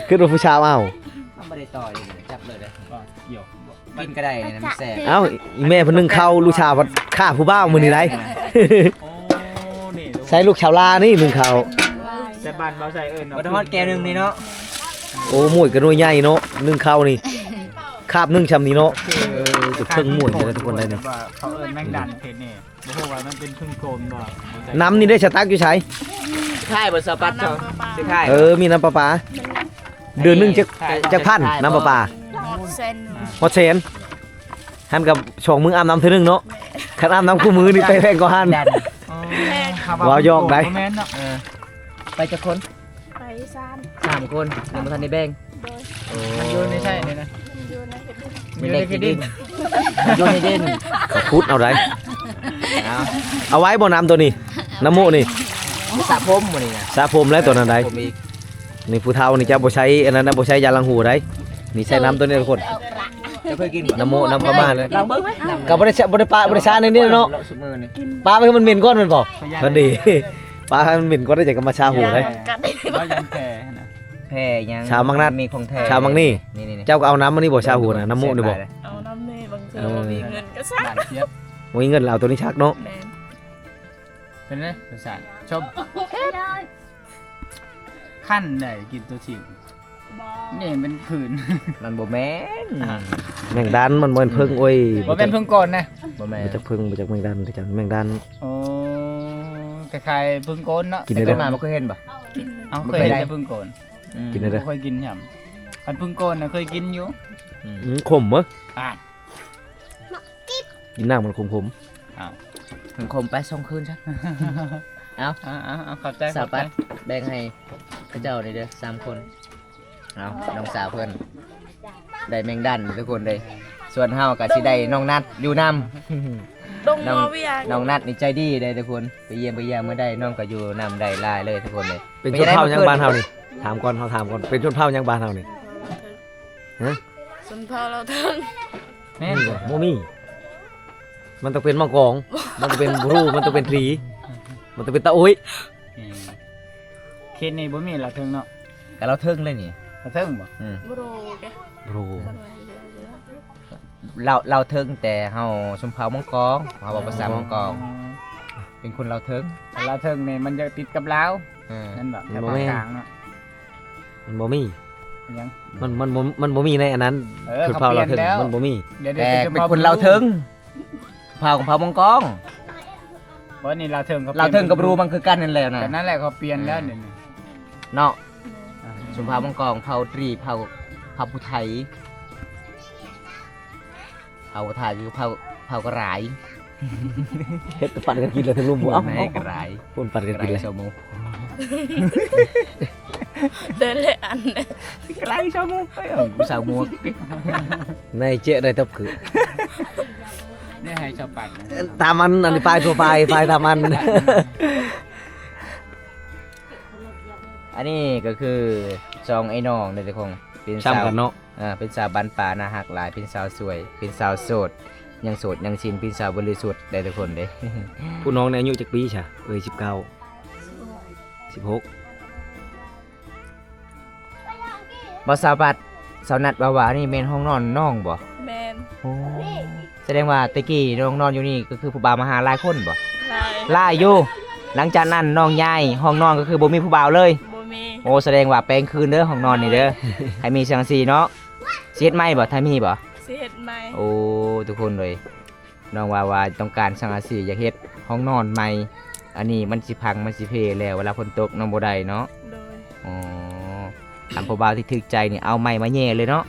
ຄືວ່າຜູ້ສາວເອົາ. ມັນບໍ່ໄດ້ຕໍ່ຢູ່ ຈັບເລີຍເດີ ກິນກໍໄດ້ນີ້ນະ ມັນແຊບ. ເອົ້າ ອີ່ແມ່ເພິ່ນໜຶ້ງເຂົ້າ ລູກສາວພັດຂ້າຜູ້ບ່າວມື້ນີ້ໄດ໋. ໂອ້ ນີ້ ໃສ່ລູກສາວລານີ້ໜຶ້ງເຂົ້າ ແຕ່ບ້ານເວົ້າໃສ່ເອີ້ນ ບໍ່ໄດ້ຮອດແກ້ວໜຶ່ງນີ້ເນາະ. ໂອ້ ໝ້ວຍກະໜ່ວຍໃຫຍ່ເນາະ ໜຶ້ງເຂົ້ານີ້ ຄາບໜຶ່ງຊ່ຳນີ້ເນາະ. ເອີ ເຖິງໝ້ວຍນີ້ແຫຼະທຸກຄົນໄດ໋ນີ້. ເຂົາເອີ້ນແມງດັນເຂດນີ້ ບໍ່ຮູ້ວ່າມັນເປັນເພິ້ງໂກນບໍ່. ນ້ຳນີ້ໄດ້ສະຕັກຢູ່ໃສ? ຂາຍບໍ່ສະປັດເຈົ້າ ຊິຂາຍ. ເອີ ມີນ້ຳປະປາ ເດືອນໜຶ່ງຈັກ ຈັກພັນ ນ້ຳປະປາ? ຮອດແສນ ຮອດແສນ. ຫັ້ນກໍສອງມື້ອາບນ້ຳເທື່ອໜຶ່ງເນາະ. ຄັນອາບນ້ຳຄູ່ມື້ນີ້ໄປແພງກວ່າຫັ້ນ. ເວົ້າຢອກໄດ໋. ເອີ ໄປຈັກຄົນ? ໄປສາມ ສາມຄົນ ຍັງບໍ່ທັນໄດ້ແບ່ງ. ໂດຍ ໂອ້ ມັນຢູ່ໃນໃສນີ້ນະ? ມັນຢູ່ໃນເຂດດິນ ມັນຢູ່ໃນເຂດດິນ ມັນຢູ່ໃນດິນ ເຂົາຂຸດເອົາໄດ໋. ເອົາ ເອົາໄວ້ບໍ່ນ້ຳໂຕນີ້? ນ້ຳໂມະນີ້ ສະຜົມມື້ນີ້ນະ ສະຜົມແລ້ວໂຕນັ້ນໄດ໋. ນີ້ຜູ້ເຖົ້ານີ້ຈະບໍ່ໃຊ້ອັນນັ້ນນະ ບໍ່ໃຊ້ຢາລ້າງຫົວໄດ໋. ນີ້ໃຊ້ນ້ຳໂຕນີ້ທຸກຄົນ. ເຈົ້າເຄີຍກິນບໍ່? ນ້ຳໂມະ ນ້ຳຂາວໝາກເລີຍ. ລອງເບິ່ງໄໝ? ກໍບໍ່ໄດ້ ບໍ່ໄດ້ປະ ບໍ່ໄດ້ຊະໃນນີ້ເນາະ. ປະໄວ້ໃຫ້ມັນເໝັນກ່ອນແມ່ນບໍ່? ພໍດີ ປະໃຫ້ມັນເໝັນກ່ອນ ແລ້ວຈັ່ງກໍມາຊາຫົວໄດ້. ແພຫຍັງ? ຊາໝາກນັດ ມີຂອງແທ້ ຊາໝາກນີ້. ນີ້ໆ ເຈົ້າກໍເອົານ້ຳອັນນີ້ບໍ່ ຊາຫົວນະ ນ້ຳໂມະນີ້ບໍ່? ເອົານ້ຳນີ້ ບາງເທື່ອບໍ່ມີເງິນກໍຊາກ. ບໍ່ມີເງິນແລ້ວເອົາໂຕນີ້ຊາກເນາະ. ແມ່ນ. ເປັນໄງ ລົດຊາດ? ຊົມ. ຄັນໄດ໋ ກິນໂຕຈິ້ມ. ບໍ່ ນີ້ມັນຜືນ ມັນບໍ່ແມ່ນ ອ່າ ແມງດັນ ມັນບໍ່ແມ່ນເຜິ້ງ. ໂອ້ຍ ບໍ່ແມ່ນເຜິ້ງໂກນນະ. ບໍ່ແມ່ນ ບໍ່ຈັກເຜິ້ງ ບໍ່ຈັກແມງດັນ ບໍ່ຈັກແມງດັນ. ໂອ້ ຄ້າຍໆເຜິ້ງໂກນເນາະ. ກິນໄດ້ ແຕ່ເກີດມາບໍ່ເຄີຍເຫັນບໍ່? ກິນ ເອົາ ເຄີຍເຫັນແຕ່ເຜິ້ງໂກນ. ອືມ ກິນໄດ້ ບໍ່ເຄີຍກິນຫຍັງ. ຄັນເຜິ້ງໂກນນະເຄີຍກິນຢູ່. ອືມ ຂົມເວີ້ຍ. ອ່າ ກິນນ້ຳມັນຂົມໆ. ເອົາ ຂົມໆໄປ ສອງຄືນຊະ. ເອົາ ເອົາໆໆ ຂອບໃຈ ສາວປັດ ຂອບໃຈ. ແບ່ງໃຫ້ເຂົາເຈົ້ານີ້ເດີ ສາມຄົນ. ເອົາ ນ້ອງສາວເພິ່ນໄດ້ແມງດັນທຸກຄົນເດ້. ສ່ວນເຮົາກໍຊິໄດ້ນ້ອງນັດຢູ່ນຳ. ນ້ອງ ນ້ອງນັດນີ້ໃຈດີເດ້ທຸກຄົນ ໄປຢ້ຽມໄປຢາມເມື່ອໃດ ນ້ອງກໍຢູ່ນຳໄດ້ຫຼາຍເລີຍທຸກຄົນເລີຍ. ເປັນຊົນເຜົ່າຫຍັງບ້ານເຮົານີ້? ຖາມກ່ອນ ເຮົາຖາມກ່ອນ ເປັນຊົນເຜົ່າຫຍັງບ້ານເຮົານີ້? ຮະ? ຊົນເຜົ່າລາວເທິງ. ແມ່ນບໍ່? ບໍ່ມີ. ມັນຕ້ອງເປັນມັງກອງ ມັນຕ້ອງເປັນບຣູ ມັນຕ້ອງເປັນຕີ ມັນຕ້ອງເປັນຕາໂອ້ຍ. ເອີ ເຂດນີ້ບໍ່ມີລາວເທິງເນາະ. ກະລາວເທິງເລີຍນີ້. ລາວເທິງບໍ່? ອືມ ບຣູ ບຣູ. ລາວ ລາວເທິງ ແຕ່ເຮົາຊົນເຜົ່າມັງກອງ ເຮົາເວົ້າພາສາມັງກອງ. ອໍ ເປັນຄົນລາວເທິງ. ລາວເທິງນີ້ມັນຈະຕິດກັບລາວ. ເອີ ແມ່ນບໍ່? ມັນບໍ່ແມ່ນ ແຖວພາກກາງເນາະ. ມັນບໍ່ມີ. ຫຍັງ? ມັນ ມັນບໍ່ ມັນບໍ່ມີໃນອັນນັ້ນ. ເອີ ຊົນເຜົ່າລາວເທິງ ເຂົາປ່ຽນແລ້ວ ມັນບໍ່ມີ. ດຽວ ແຕ່ເປັນຄົນລາວເທິງ ເຜົ່າຂອງເຜົ່າມັງກອງ. ບໍ່ ນີ້ລາວເທິງເຂົາ ລາວເທິງກັບບຣູມັນຄືກັນນັ້ນແຫຼະນະ. ກໍນັ້ນແຫຼະ ເຂົາປ່ຽນແລ້ວ ເອີ ດຽວນີ້ເນາະ. ອ່າ ຊົນເຜົ່າມັງກອງ ເຜົ່າຕຣີ ເຜົ່າ ເຜົ່າຜູ້ໄທ. ເຜົ່າກະໄທຄືເຜົ່າ ເຜົ່າກະຫຼາຍ. ເຮັດປັນກັນກິນແລ້ວທັງລຸມບໍ່. ເອົາ ໃນກະຫຼາຍ ຄົນປັນກັນກິນແລ້ວ ໄກ່ຊາວໝູ. ແຕ່ລະອັນ ໄກ່ຊາວໝູ. ເອີ ກູຊາວໝູ. ໃນເຈະໄດ້ຕົບຄື ໄດ້ໃຫ້ຊາວປັນ. ຕາມອັນ ອັນນີ້ປາຍທົ່ວໄປ ປາຍຕາມອັນ. ອັນນີ້ກໍຄືສອງໄອ້ນ້ອງເດ້ທຸກຄົນ ເປັນ ຊ້ຳກັນເນາະ. ເອີ ເປັນສາວບ້ານປ່າ ໜ້າຮັກຫຼາຍ ເປັນສາວສວຍ ເປັນສາວໂສດ ຍັງໂສດຍັງຊິນ ເປັນສາວບໍລິສຸດໄດ້ທຸກຄົນເດ້. ຜູ້ນ້ອງນີ້ອາຍຸຈັກປີຊະ? ເອີຍ ສິບເກົ້າ ສິບຫົກ. ບໍ່ ສາວປັດ ສາວນັດວ່າວ່ານີ້ແມ່ນຫ້ອງນອນນ້ອງບໍ່? ແມ່ນ. ໂອ້ ສະແດງວ່າແຕ່ກີ້ນ້ອງນອນຢູ່ນີ້ກໍຄືຜູ້ບ່າວມາຫາຫຼາຍຄົນບໍ່? ຫຼາຍ ຫຼາຍຢູ່. ຫຼັງຈາກນັ້ນນ້ອງຍ້າຍຫ້ອງນອນກໍຄືບໍ່ມີຜູ້ບ່າວເລີຍ? ບໍ່ມີ. ໂອ້ ສະແດງວ່າແປງຄືນເດີຫ້ອງນອນນີ້ເດີ. ໃຫ້ມີສັງກະສີເນາະ. ຊິເຮັດໃໝ່ບໍ່ ຖ້າມີບໍ່? ຊິເຮັດໃໝ່. ໂອ້ ທຸກຄົນເອີຍ ນ້ອງວ່າວ່າຕ້ອງການສັງກະສີ ຢາກເຮັດຫ້ອງນອນໃໝ່. ອັນນີ້ມັນຊິພັງ ມັນຊິເພແລ້ວ ເວລາຝົນຕົກນອນບໍ່ໄດ້ເນາະ. ໂດຍ. ອໍ ຄັນຜູ້ບ່າວທີ່ຖືກໃຈນີ້ ເອົາໄມ້ມາແຍ່ເລີຍເນາະ.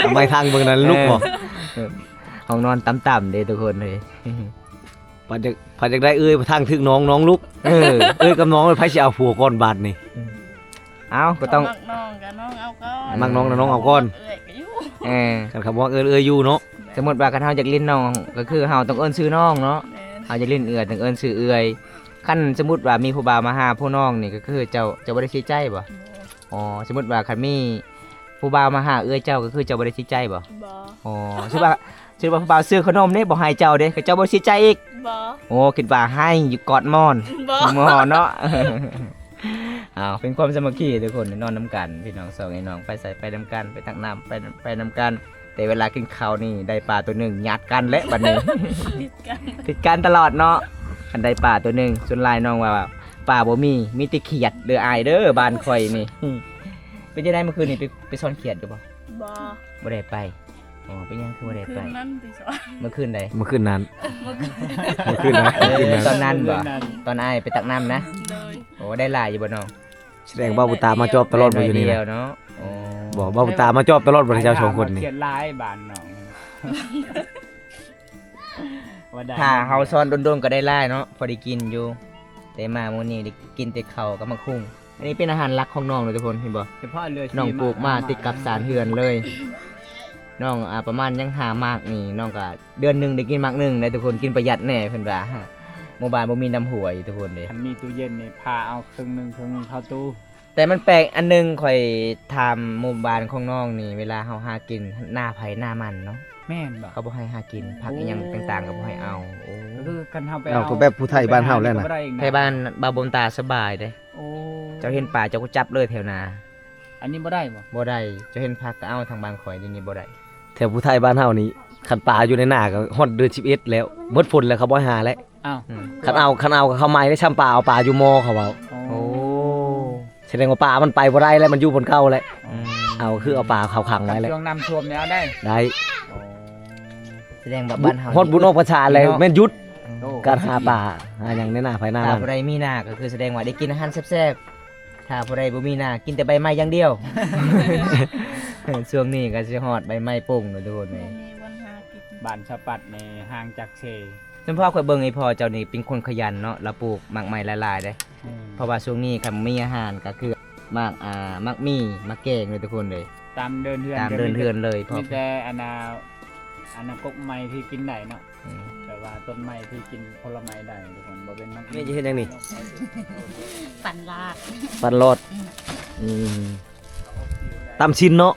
ເອົາໄມ້ທາງເບິ່ງນັ້ນລຸກບໍ່? ເອີ ຫ້ອງນອນຕ່ຳໆເດ້ທຸກຄົນເອີຍ. ພັດຢາກ ພັດຢາກໄດ້ເອື້ອຍທາງຖືກນ້ອງ ນ້ອງລຸກ. ເອີ ເອື້ອຍກັບນ້ອງ ໃຜຊິເອົາຜົວກ່ອນບາດນີ້? ອືມ ເອົາ ກໍຕ້ອງ ມັກນ້ອງກໍນ້ອງເອົາກ່ອນ. ມັກນ້ອງນະນ້ອງເອົາກ່ອນ. ເອື້ອຍກໍຢູ່. ເອີ ຄັນເຂົາບໍ່ເອີ້ນເອື້ອຍຢູ່ເນາະ. ແມ່ນ. ສົມມຸດວ່າຄັນເຮົາຢາກຫຼິ້ນນ້ອງ ກໍຄືເຮົາຕ້ອງເອີ້ນຊື່ນ້ອງເນາະ. ແມ່ນ. ເຮົາຢາກຫຼິ້ນເອື້ອຍຕ້ອງເອີ້ນຊື່ເອື້ອຍ. ຄັນສົມມຸດວ່າມີຜູ້ບ່າວມາຫາຜູ້ນ້ອງນີ້ ກໍຄືເຈົ້າ ເຈົ້າບໍ່ໄດ້ເສຍໃຈບໍ່? ບໍ່. ອໍ ສົມມຸດວ່າຄັນມີຜູ້ບ່າວມາຫາເອື້ອຍເຈົ້າ ກໍຄືເຈົ້າບໍ່ໄດ້ເສຍໃຈບໍ່? ບໍ່. ອໍ ສົມມຸດວ່າ ຖືວ່າຜູ້ບ່າວຊື້ຂະໜົມນີ້ບໍ່ໃຫ້ເຈົ້າເດ້ ເຂົາເຈົ້າບໍ່ເສຍໃຈອີກ? ບໍ່. ໂອ້ ຄິດວ່າໃຫ້ຢູ່ກອດໝອນ. ບໍ່. ໝໍເນາະ. ເອົາ ເປັນຄວາມສາມັກຄີທຸກຄົນ ນອນນຳກັນ ພີ່ນ້ອງສອງໄອ້ນ້ອງ ໄປໃສໄປນຳກັນ ໄປຕັກນ້ຳໄປ ໄປນຳກັນ. ແຕ່ເວລາກິນເຂົ້ານີ້ໄດ້ປາໂຕໜຶ່ງຍາດກັນແຫຼະບັດນີ້. ຜິດກັນ ຜິດກັນຕະຫຼອດເນາະ. ຄັນໄດ້ປາໂຕໜຶ່ງ ສ່ວນຫຼາຍນ້ອງວ່າປາບໍ່ມີ ມີແຕ່ຂຽດເດີອ້າຍເດີ ບ້ານຂ້ອຍນີ້. ເປັນຈັ່ງໃດມື້ຄືນນີ້ ໄປ ໄປຊ່ອນຂຽດຢູ່ບໍ່? ບໍ່. ບໍ່ໄດ້ໄປ. ອໍ ເປັນຫຍັງຄືບໍ່ໄດ້ໄປ? ຄືນນັ້ນຕິສະ ມື້ຄືນໃດ? ມື້ຄືນນັ້ນ ມື້ຄືນນັ້ນ ເອີ ຕອນນັ້ນບໍ່? ຕອນອ້າຍໄປຕັກນ້ຳນະ? ໂດຍ. ໂອ້ ໄດ້ຫຼາຍຢູ່ບໍ່ນ້ອງ? ສະແດງວ່າບຸນຕາມາຈອບຕະຫຼອດບໍ່ຢູ່ນີ້ນະ? ໄດ້ໜ້ອຍດຽວເນາະ. ອໍ ບໍ່ ບໍ່ບຸນຕາມາຈອບຕະຫຼອດບໍ່ ເຈົ້າສອງຄົນນີ້? ຂຽດຫຼາຍບາດນ້ອງ. ຖ້າເຮົາຊ້ອນດົນໆກໍໄດ້ຫຼາຍເນາະ ພໍໄດ້ກິນຢູ່ ແຕ່ມາມື້ນີ້ໄດ້ກິນແຕ່ເຂົ້າກັບໝາກຫຸ່ງ. ອັນນີ້ເປັນອາຫານຫຼັກຂອງນ້ອງເລີຍທຸກຄົນ ເຫັນບໍ່? ນ້ອງປູກມາຕິດກັບຊານເຮືອນເລີຍ. ນ້ອງ ອ່າ ປະມານຍັງຫ້າໝາກນີ້ ນ້ອງກໍເດືອນໜຶ່ງໄດ້ກິນໝາກໜຶ່ງໄດ໋ທຸກຄົນ ກິນປະຢັດແດ່ເພິ່ນວ່າ. ໝູ່ບ້ານບໍ່ມີນ້ຳຫ້ວຍທຸກຄົນເດ້. ຄັນມີຕູ້ເຢັນນີ້ ພາເອົາເຄິ່ງໜຶ່ງ ເຄິ່ງໜຶ່ງເຂົ້າຕູ້. ແຕ່ມັນແປກອັນໜຶ່ງ ຂ້ອຍຖາມໝູ່ບ້ານຂອງນ້ອງນີ້ ເວລາເຮົາຫາກິນ ໜ້າໃຜໜ້າມັນເນາະ. ແມ່ນບໍ່? ເຂົາບໍ່ໃຫ້ຫາກິນ ຜັກອີ່ຫຍັງຕ່າງໆກໍບໍ່ໃຫ້ເອົາ. ໂອ້ ກໍຄືຄັນເຮົາໄປເອົາ ເອົາກໍແບບຜູ້ໄທບ້ານເຮົາແຫຼະນະ. ໄທບ້ານບ່າວບຸນຕາສະບາຍເດ້. ໂອ້ ເຈົ້າເຫັນປາເຈົ້າກໍຈັບເລີຍແຖວນາ. ອັນນີ້ບໍ່ໄດ້ບໍ່? ບໍ່ໄດ້. ເຈົ້າເຫັນຜັກກໍເອົາ ທາງບ້ານຂ້ອຍນີ້ບໍ່ໄດ້. ແຖວຜູ້ໄທບ້ານເຮົານີ້ ຄັນປາຢູ່ໃນນາກໍຮອດເດືອນສິບເອັດແລ້ວ ໝົດຝົນແລ້ວ ເຂົາບໍ່ໃຫ້ຫາແລ້ວ. ອ້າວ ອືມ ຄັນເອົາ ຄັນເອົາກໍເຂົາໃໝ່ໄດ້ ຊ່ຳປາເອົາປາຢູ່ມໍເຂົາເວົ້າ. ໂອ້ ໂອ້ ສະແດງວ່າປາມັນໄປບໍ່ໄດ້ແລ້ວ ມັນຢູ່ບ່ອນເກົ່າແລ້ວ. ອືມ ເອົາ ຄືເອົາປາເຂົາຂັງໄວ້ແລ້ວ. ຊ່ວງນ້ຳຖ້ວມແລ້ວໄດ້ ໄດ້. ໂອ້ ສະແດງວ່າບ້ານເຮົາ ຮອດບຸນອອກພັນສາແລ້ວແມ່ນຢຸດ ໂອ້ ການຫາປາຫາຫຍັງໃນນາໃຜນາມັນ. ຖ້າຜູ້ໃດມີນາກໍຄືສະແດງວ່າໄດ້ກິນອາຫານແຊບໆ. ຖ້າຜູ້ໃດບໍ່ມີນາ ກິນແຕ່ໃບໄມ້ຢ່າງດຽວ. ຊ່ວງນີ້ກໍຊິຮອດໃບໄມ້ປົ່ງແລ້ວທຸກຄົນເອີຍ. ບໍ່ມີບ່ອນຫາກິນ. ບ້ານຊາວປັດນີ້ຫ່າງຈາກເຊ. ສຳເພາະຂ້ອຍເບິ່ງ ອີ່ພໍ່ເຈົ້ານີ້ເປັນຄົນຂະຫຍັນເນາະ ລາວປູກໝາກໄມ້ຫຼາຍໆເດ້. ອືມ ເພາະວ່າຊ່ວງນີ້ຄັນມີອາຫານກໍຄືໝາກ ອ່າ ໝາກໝີ່ ໝາກແກງເລີຍທຸກຄົນເອີຍ. ຕາມເດີ່ນເຮືອນ ຕາມເດີ່ນເຮືອນເລີຍ. ມີແຕ່ ມີແຕ່ອັນນ່າ ອັນນ່າ ກົກໄມ້ທີ່ກິນໄດ້ເນາະ. ອືມ ແບບວ່າຕົ້ນໄມ້ທີ່ກິນຜົນລະໄມ້ໄດ້ທຸກຄົນ ບໍ່ເປັນມັນ. ແມ່ຈະເຮັດຫຍັງນີ້? ປັ່ນລາດ ປັ່ນລອດ. ອືມ ອືມ ຕຳຊິ້ນເນາະ.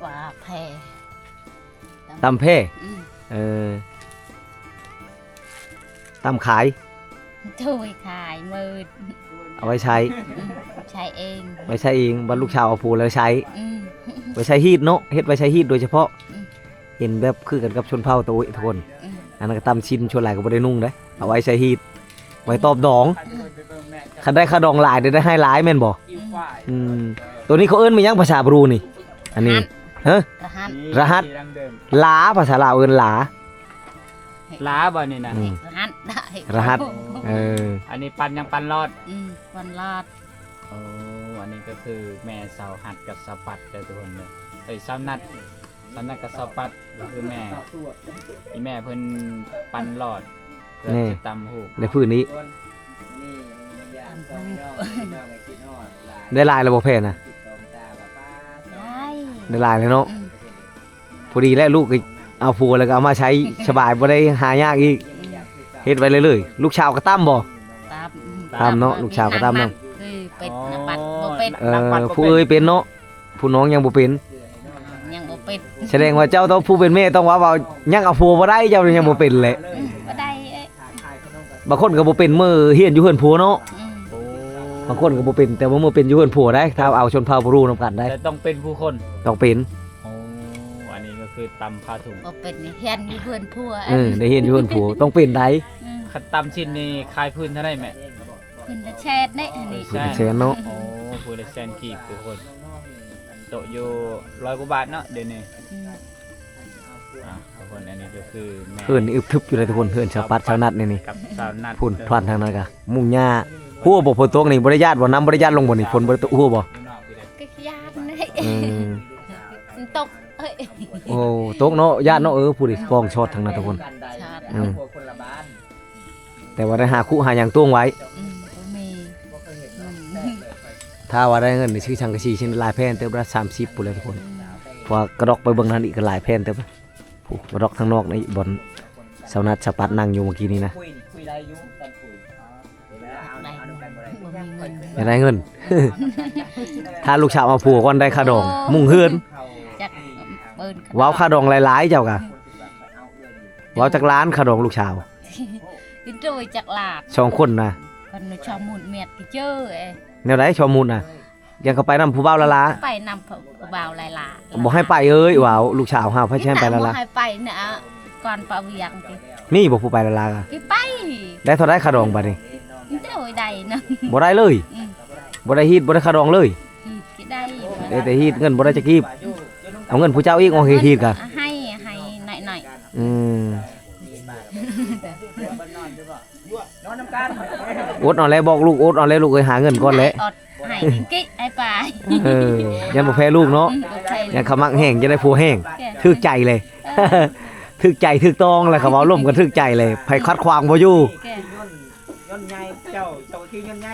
ວ່າແຜ່ ຕຳແຜ່. ອືມ ເອີ ຕຳຂາຍ. ໂດຍ ຂາຍໝົດ ເອົາໄວ້ໃຊ້. ອືມ ໃຊ້ເອງ ໄວ້ໃຊ້ເອງ. ບັດລູກສາວເອົາຜົວແລ້ວໃຊ້. ອືມ ໄວ້ໃຊ້ຮີດເນາະ ເຮັດໄວ້ໃຊ້ຮີດໂດຍສະເພາະ. ອືມ ເຫັນແບບຄືກັນກັບຊົນເຜົ່າຕະໂອ້ຍທຸກຄົນ. ອືມ ອັນນັ້ນກໍຕຳຊິ້ນ ສ່ວນຫຼາຍກໍບໍ່ໄດ້ນຸ່ງເດ້ ເອົາໄວ້ໃຊ້ຮີດ. ໄວ້ຕອບດອງ. ອືມ ຄັນໄດ້ຄ່າດອງຫຼາຍ ໄດ້ ໄດ້ໃຫ້ຫຼາຍແມ່ນບໍ່? ອືມ ອືມ ໂຕນີ້ເຂົາເອີ້ນວ່າຫຍັງພາສາບຣູນີ້? ອັນນີ້ ຮະ? ລະຫັດ ລະຫັດ ລາ ພາສາລາວເອີ້ນລາ. ລາບໍ່ນີ້ນະ? ອືມ ລະຫັດ ລະຫັດ ເອີ ອັນນີ້ປັນຫຍັງ? ປັນຫຼອດ. ອືມ ປັນຫຼອດ. ໂອ້ ອັນນີ້ກໍຄືແມ່ສາວຮັດກັບສາວປັດເດີທຸກຄົນເດີ. ເອີຍ ສາວນັດ ສາວນັດກັບສາວປັດ ກໍຄືແມ່ ອີ່ແມ່ເພິ່ນປັນຫຼອດ ເພື່ອ ນີ້ ຊິຕຳຫູກ ແລະພື້ນນີ້ ໄດ້ຫຼາຍແລ້ວບໍ່ແພນນະ? ໄດ້ ໄດ້ຫຼາຍແລ້ວເນາະ. ອືມ ພໍດີແລ້ວ ລູກກໍເອົາຜົວແລ້ວກໍເອົາມາໃຊ້ສະບາຍ ບໍ່ໄດ້ຫາຍາກອີກ. ອືມ ເຮັດໄວ້ເລີຍໆ. ລູກສາວກໍຕຳບໍ່? ຕຳ ຕຳເນາະ ລູກສາວກໍຕຳເນາະ. ເອີ ເປັດນະ ປັດບໍ່ເປັດ. ເອີ ຜູ້ເອື້ອຍເປັນເນາະ ຜູ້ນ້ອງຍັງບໍ່ເປັນ. ຍັງບໍ່ເປັນ. ສະແດງວ່າເຈົ້າຕ້ອງ ຜູ້ເປັນແມ່ຕ້ອງວ່າ ວ່າຍັງເອົາຜົວບໍ່ໄດ້ ເຈົ້າຍັງບໍ່ເປັນແຫຼະ. ອືມ ບໍ່ໄດ້. ບາງຄົນກໍບໍ່ເປັນເມື່ອຮຽນຢູ່ເຮືອນຜົວເນາະ. ອືມ ບາງຄົນກໍບໍ່ເປັນ ແຕ່ວ່າເມື່ອເປັນຢູ່ເຮືອນຜົວໄດ້ ຖ້າເອົາຊົນເຜົ່າບຣູນຳກັນໄດ້ ແຕ່ຕ້ອງເປັນຜູ້ຄົນ ຕ້ອງເປັນ. ໂອ້ ອັນນີ້ກໍຄືຕຳຜ້າຖົງ ບໍ່ເປັນນີ້ຮຽນຢູ່ເຮືອນຜົວ. ເອີ ໄດ້ຮຽນຢູ່ເຮືອນຜົວ ຕ້ອງເປັນໄດ໋. ອືມ ຄັນຕຳຊິ້ນນີ້ຂາຍພື້ນເທົ່າໃດແມ່? ພື້ນລະແສນເດ້ ອັນນີ້ ພື້ນລະແສນເນາະ. ໂອ້ ພື້ນລະແສນກີບທຸກຄົນ ຕົກຢູ່ຮ້ອຍກວ່າບາດເນາະດຽວນີ້. ອືມ ອ່າ ທຸກຄົນ ອັນນີ້ກໍຄືແມ່ ເຮືອນນີ້ອຶບທຶບຢູ່ເດ້ທຸກຄົນ ເຮືອນສາວປັດສາວນັດນີ້ ນີ້ ກັບສາວນັດ ພຸ້ນ ເດີ ທາງນັ້ນກະມຸງຫຍ້າ. ຮູ້ບໍ່ ຝົນຕົກນີ້ບໍ່ໄດ້ຢ້ານບໍ່? ນ້ຳບໍ່ໄດ້ຢ້ານລົງບໍ່ນີ້? ຝົນບໍ່ໄດ້ຕົກ ຮູ້ບໍ່? ກໍຢ້ານເດ້. ອືມ ມັນຕົກ. ໂອ້ ຕົກເນາະ ຢ້ານເນາະ. ເອີ ຜູ້ໃດກອງຊອດທາງນັ້ນທຸກຄົນ. ອືມ ແຕ່ວ່າໄດ້ຫາຄຸຫາຫຍັງຕົງໄວ້. ອືມ ບໍ່ມີ. ອືມ ຖ້າວ່າໄດ້ເງິນນີ້ ຊື້ສັງກະສີຊິຫຼາຍແຜ່ນເຕີບລະ ສາມສິບພຸ້ນແຫຼະທຸກຄົນ. ອືມ ເພາະວ່າກະດອກໄປເບິ່ງທາງນີ້ກໍຫຼາຍແຜ່ນເຕີບ. ຜູ້ກະດອກທາງນອກນີ້ ບ່ອນສາວນັດສາວປັດນັ່ງຢູ່ເມື່ອກີ້ນີ້ນະ. ຢາກໄດ້ເງິນ ຢາກໄດ້ເງິນ. ຖ້າລູກສາວເອົາຜົວກ່ອນໄດ້ຄ່າດອງ ໂອ້ ມຸງເຮືອນ. ຈັກເອີ້ນ ເວົ້າຄ່າດອງຫຼາຍໆ ເຈົ້າກະ ເວົ້າຈັກລ້ານຄ່າດອງລູກສາວ? ກິນໂດຍຈັກລ້ານ ສອງຄົນນະ. ເພິ່ນຊອມມຸດແມດກິເຈີເອ. ແນວໃດຊອມມຸດນະ? ຍັງເຂົ້າໄປນຳຜູ້ບ່າວລະລາ? ໄປນຳຜູ້ບ່າວລະລາ. ບໍ່ໃຫ້ໄປເອີຍ ເວົ້າລູກສາວຫາ ໃຜຊິໃຫ້ໄປລະລາ? ບໍ່ໃຫ້ໄປນະ ກ່ອນປະວຽງຕິ. ມີບໍ່ຜູ້ໄປລະລາ? ໄປ ໄດ້ເທົ່າໃດຄ່າດອງບາດນີ້? ໂດຍ ໄດ້ນະ. ບໍ່ໄດ້ເລີຍ? ອືມ ບໍ່ໄດ້ຮີດ ບໍ່ໄດ້ຄ່າດອງເລີຍ? ຮີດກໍໄດ້ ໄດ້ແຕ່ຮີດ ເງິນບໍ່ໄດ້ຈັກກີບ. ເອົາເງິນຜູ້ເຈົ້າອີກ ອອກຮີດກະ ໃຫ້ ໃຫ້ໜ້ອຍໆ. ອືມ ນອນນຳກັນ ອົດເອົາແຫຼະ ບອກລູກ ອົດເອົາແຫຼະລູກເອີຍ ຫາເງິນກ່ອນແຫຼະ. ອອດ ໃຫ້ກິ ໃຫ້ປາຍ. ເອີ ຢ້ານບໍ່ແພ້ລູກເນາະ. ອືມ ບໍ່ແພ້ ຢ້ານເຂົາມັກແຮງ ຈະໄດ້ຜົວແຮງ. ແກ ຖືກໃຈເລີຍ. ເອີ ຖືກໃຈຖືກຕ້ອງແຫຼະ ເຂົາເວົ້າລົມກັນຖືກໃຈເລີຍ ໃຜຂັດຂວາງບໍ່ຢູ່. ແກ ຍ້ອນ ຍ້ອນໃຫຍ່ ເຈົ້າ ເຈົ້າຄືຍ້ອນໃຫຍ່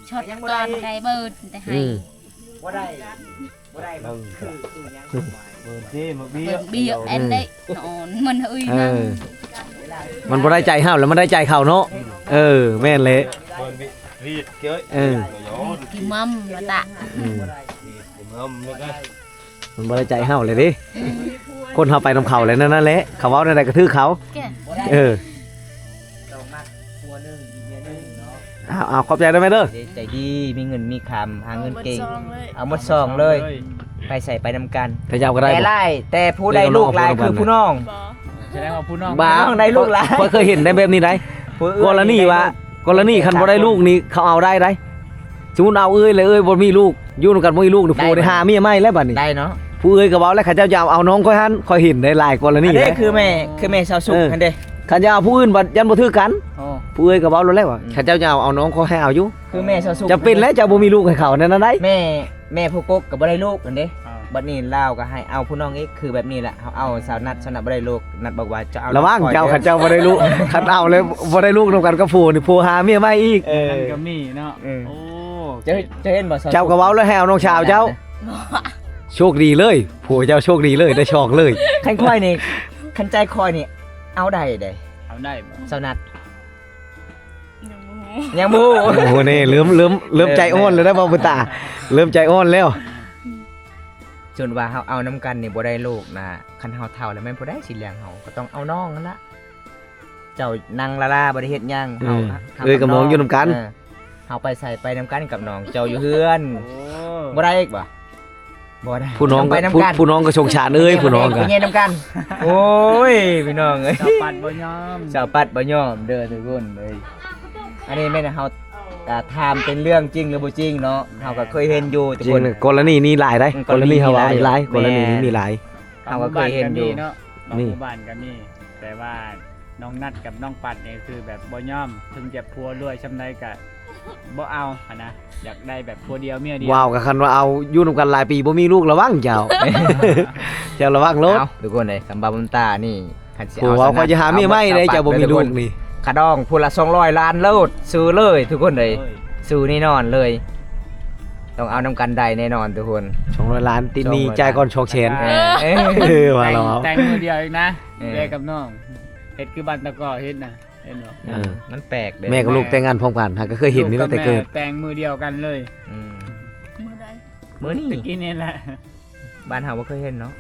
ຊັອດກ່ອນໄດ້ເບີດແຕ່ໃຫ້. ອືມ ບໍ່ໄດ້ ບໍ່ໄດ້ ເບິ່ງ ຄື ຄືຫຍັງ ເບິ່ງຊິ ເບິ່ງເບ້ຍ ເອີ ອັນໃດ ນອນມັນເອີຍ ເອີ ມັນບໍ່ໄດ້ໃຈເຮົາແລ້ວ ມັນໄດ້ໃຈເຂົາເນາະ. ເອີ ແມ່ນແຫຼະ ເບິ່ງບີດເກີຍ ເອີ ກິມມຳວ່າຕະ ອືມ ກິມມຳແລ້ວກະ ມັນບໍ່ໄດ້ໃຈເຮົາແລ້ວເດ້. ຄົນເຮົາໄປນຳເຂົາແລ້ວ ນັ້ນ ນັ້ນແຫຼະ ເຂົາເວົ້າແນວໃດກໍຖືກເຂົາ. ແກ ເອີ ເອົາ ເອົາ ຂອບໃຈເດີແມ່ເດີ. ໃຈດີ ມີເງິນມີຄຳ ຫາເງິນເກັ່ງ ເອົາໝົດຊອງເລີຍ ເອົາໝົດຊອງເລີຍ ໄປໃສໄປນຳກັນ. ເຂົາເຈົ້າກໍໄດ້ ແຕ່ຫຼາຍ ແຕ່ຜູ້ໃດລູກຫຼາຍຄືຜູ້ນ້ອງ. ສະແດງວ່າຜູ້ນ້ອງ ບໍ່ ໄດ້ລູກຫຼາຍ. ຂ້ອຍເຄີຍເຫັນໄດ້ແບບນີ້ໄດ໋ ກໍລະນີວ່າ ກໍລະນີຄັນບໍ່ໄດ້ລູກນີ້ ເຂົາເອົາໄດ້ໄດ໋. ສົມມຸດເອົາເອື້ອຍ ແລ້ວເອື້ອຍບໍ່ມີລູກ ຢູ່ນຳກັນບໍ່ມີລູກນີ້ ໂອ້ ໄດ້ ໄດ້ຫາເມຍໃໝ່ແລ້ວບາດນີ້. ໄດ້ເນາະ ຜູ້ເອື້ອຍກໍເວົ້າແລ້ວ ເຂົາເຈົ້າຈະເອົານ້ອງຂ້ອຍຫັ້ນ ຂ້ອຍເຫັນໄດ້ຫຼາຍກໍລະນີ. ອັນນີ້ຄືແມ່ ຄືແມ່ຊາວສຸກຫັ້ນເດ້ ຄັນຈະເອົາຜູ້ອື່ນບັດຢ້ານບໍ່ຖືກກັນ. ໂອ້ ຜູ້ເອື້ອຍກໍເວົ້າໂລດແລ້ວວ່າ ອືມ ຄັນເຈົ້າຈະເອົາ ເອົານ້ອງຂ້ອຍໃຫ້ເອົາຢູ່. ຄືແມ່ຊາວສຸກ ຈຳເປັນແລ້ວ ເຈົ້າບໍ່ມີລູກໃຫ້ເຂົາ ແນວນັ້ນໄດ໋. ແມ່ ແມ່ຜູ້ກົກກໍບໍ່ໄດ້ລູກຫັ້ນເດ້. ອ່າ ບັດນີ້ລາວກໍໃຫ້ເອົາຜູ້ນ້ອງອີກ ຄືແບບນີ້ແຫຼະ ເຮົາເອົາສາວນັດ ສາວນັດບໍ່ໄດ້ລູກ ນັດບອກວ່າຈະເອົາ ລະວັງເຈົ້າ ຄັນເຈົ້າບໍ່ໄດ້ລູກ ຄັນເອົາແລ້ວບໍ່ໄດ້ລູກນຳກັນກັບຜົວນີ້ ຜົວຫາເມຍໃໝ່ອີກ. ເອີ ນັ້ນກໍມີເນາະ. ອືມ ໂອ້ ເຈົ້າ ເຈົ້າເຫັນບໍ່ ເຈົ້າກໍເວົ້າແລ້ວໃຫ້ເອົານ້ອງສາວເຈົ້າ. ໂຊກດີເລີຍ ຜົວເຈົ້າໂຊກດີເລີຍ ໄດ້ສອງເລີຍ. ຄັນຂ້ອຍນີ້ ຄັນໃຈຂ້ອຍນີ້ ເອົາໄດ້ເດ້. ເອົາໄດ້ບໍ່ ສາວນັດ? ຍັງບໍ່ຮູ້ ຍັງບໍ່ຮູ້. ໂອ້ໂຫ ນີ້ເລີ່ມ ເລີ່ມ ເລີ່ມໃຈອ່ອນແລ້ວນະ ເວົ້າເປັນຕາ ເລີ່ມໃຈອ່ອນແລ້ວ. ສ່ວນວ່າເຮົາເອົານຳກັນນີ້ບໍ່ໄດ້ລູກນະ ຄັນເຮົາເຖົ້າແລ້ວແມ່ນຜູ້ໃດຊິລ້ຽງເຮົາ ກໍຕ້ອງເອົານ້ອງຫັ້ນລະ. ເຈົ້ານັ່ງລາໆ ບໍ່ໄດ້ເຮັດຫຍັງ ອືມ ເຮົາ ເອີ ກັບນ້ອງຢູ່ນຳກັນ ເອີ ເຮົາໄປໃສໄປນຳກັນກັບນ້ອງ ເຈົ້າຢູ່ເຮືອນ. ໂອ້ ບໍ່ໄດ້ອີກບໍ່? ບໍ່ໄດ້ ຜູ້ນ້ອງກໍ ໄປນຳ ຜູ້ ກັນ ຜູ້ນ້ອງກໍສົງສານເອີຍ ຜູ້ນ້ອງກໍ ໄປນຳກັນ ໂອ້ຍ ພີ່ນ້ອງເອີຍ ສາວປັດບໍ່ຍອມ ສາວປັດບໍ່ຍອມເດີທຸກຄົນເອີຍ. ອັນນີ້ແມ່ນເຮົາ ອ່າ ຖາມເປັນເລື່ອງຈິງຫຼືບໍ່ຈິງເນາະ ເຮົາກໍເຄີຍເຫັນຢູ່ທຸກຄົນ ຈິງ ກໍລະນີນີ້ຫຼາຍໄດ໋ ອືມ ກໍລະນີເຮົາເວົ້ານີ້ຫຼາຍ ກໍລະນີນີ້ມີຫຼາຍ ເຮົາກໍເຄີຍເຫັນຢູ່ເນາະ ບາງໝູ່ບ້ານກໍມີ ແຕ່ວ່ານ້ອງນັດກັບນ້ອງປັດນີ້ຄືແບບບໍ່ຍອມ ເຖິງຈະຜົວລວຍສ່ຳໃດກໍບໍ່ເອົາຫັ້ນນະ ຢາກໄດ້ແບບຜົວດຽວເມຍດຽວ ວ້າວ ກໍຄັນວ່າເອົາຢູ່ນຳກັນຫຼາຍປີບໍ່ມີລູກລະວັງເຈົ້າ ເຈົ້າລະວັງໂລດ ເອົ້າ ທຸກຄົນເອີຍ ຄຳວ່າບຸນຕານີ້ ຄັນຊິເອົາ ໂອ້ ເຂົາຈະຫາເມຍໃໝ່ເດ້ ເຈົ້າບໍ່ມີລູກນີ້ ຄ່າດອງຜູ້ລະສອງຮ້ອຍລ້ານໂລດ ຊື້ເລີຍທຸກຄົນເອີຍ ຊື້ແນ່ນອນເລີຍ ຕ້ອງເອົານຳກັນໄດ້ແນ່ນອນທຸກຄົນ ສອງຮ້ອຍລ້ານ ຕິດໜີ້ ສອງຮ້ອຍລ້ານ ຈ່າຍກ່ອນສອງແສນ ເອີ ເອີ ວ່າແລ້ວ ແຕ່ງ ແຕ່ງມື້ດຽວອີກນະ ເອີ ເອື້ອຍກັບນ້ອງ ເຮັດຄືບ້ານຕະກໍເຮັດນະ ເຫັນບໍ່ ເອີ ມັນແປກເດ້ ແມ່ກັບລູກແຕ່ງງານພ້ອມກັນ ຫາກໍເຄີຍເຫັນນີ້ແຫຼະແຕ່ເກີດ ແຕ່ງມື້ດຽວກັນເລີຍ ອືມ ມື້ໃດ ມື້ນີ້ ຕະກີ້ນີ້ແຫຼະ ບ້ານເຮົາບໍ່ເຄີຍເຫັນເນາະ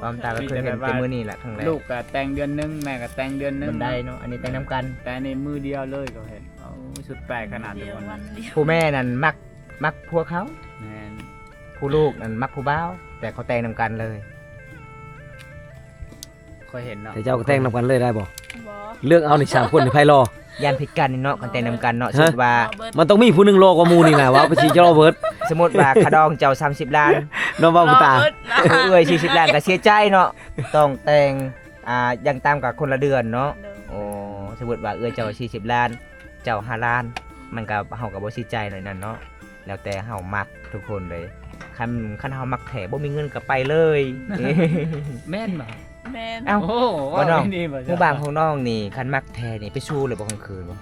ຄວາມຕາກໍເຄີຍເຫັນແຕ່ມື້ນີ້ແຫຼະຄັ້ງແລກ ລູກກໍແຕ່ງເດືອນໜຶ່ງ ແມ່ກໍແຕ່ງເດືອນໜຶ່ງ ມັນໄດ້ເນາະ ອັນນີ້ແຕ່ງນຳກັນ ແຕ່ນີ້ມື້ດຽວເລີຍກໍເຫັນ ໂອ້ ສຸດແປກຂະໜາດທຸກຄົນ ຜູ້ແມ່ນັ້ນມັກ ມັກຜົວເຂົາ ແມ່ນ ຜູ້ລູກນັ້ນມັກຜູ້ບ່າວ ແຕ່ເຂົາແຕ່ງນຳກັນເລີຍ ຂ້ອຍເຫັນເນາະ ແຕ່ເຈົ້າກໍແຕ່ງນຳກັນເລີຍໄດ້ບໍ່? ບໍ່ ເລືອກເອົານີ້ສາມຄົນນີ້ໃຜຫຼໍ່? ຢ້ານຜິດກັນນີ້ເນາະ ຄັນແຕ່ງນຳກັນເນາະ ເອີ ສົມມຸດວ່າ ມັນຕ້ອງມີຜູ້ໜຶ່ງຫຼໍ່ກວ່າໝູ່ນີ້ນະ ເວົ້າໄປຊິເຈົ້າເບິດ ສົມມຸດວ່າຄ່າດອງເຈົ້າສາມສິບລ້ານເນາະ ເວົ້າຕາ ເອື້ອຍສີ່ສິບລ້ານກໍເສຍໃຈເນາະ ຕ້ອງແຕ່ງ ອ່າ ຢ່າງຕ່ຳກໍຄົນລະເດືອນເນາະ ໂດຍ ໂອ້ ສົມມຸດວ່າເອື້ອຍເຈົ້າສີ່ສິບລ້ານ ເຈົ້າຫ້າລ້ານ ມັນກໍ ເຮົາກໍບໍ່ເສຍໃຈໜ້ອຍນັ້ນເນາະ ແລ້ວແຕ່ເຮົາມັກທຸກຄົນເລີຍ ຄັນ ຄັນເຮົາມັກແທ້ບໍ່ມີເງິນກໍໄປເລີຍ ແມ່ນບໍ່? ແມ່ນ ເອົ້າ ໂອ້ ວ່ານ້ອງ ຜູ້ບ່າວຂອງນ້ອງນີ້ ຄັນມັກແທ້ນີ້ໄປຊູ້ເລີຍບໍ່ກາງຄືນບໍ່?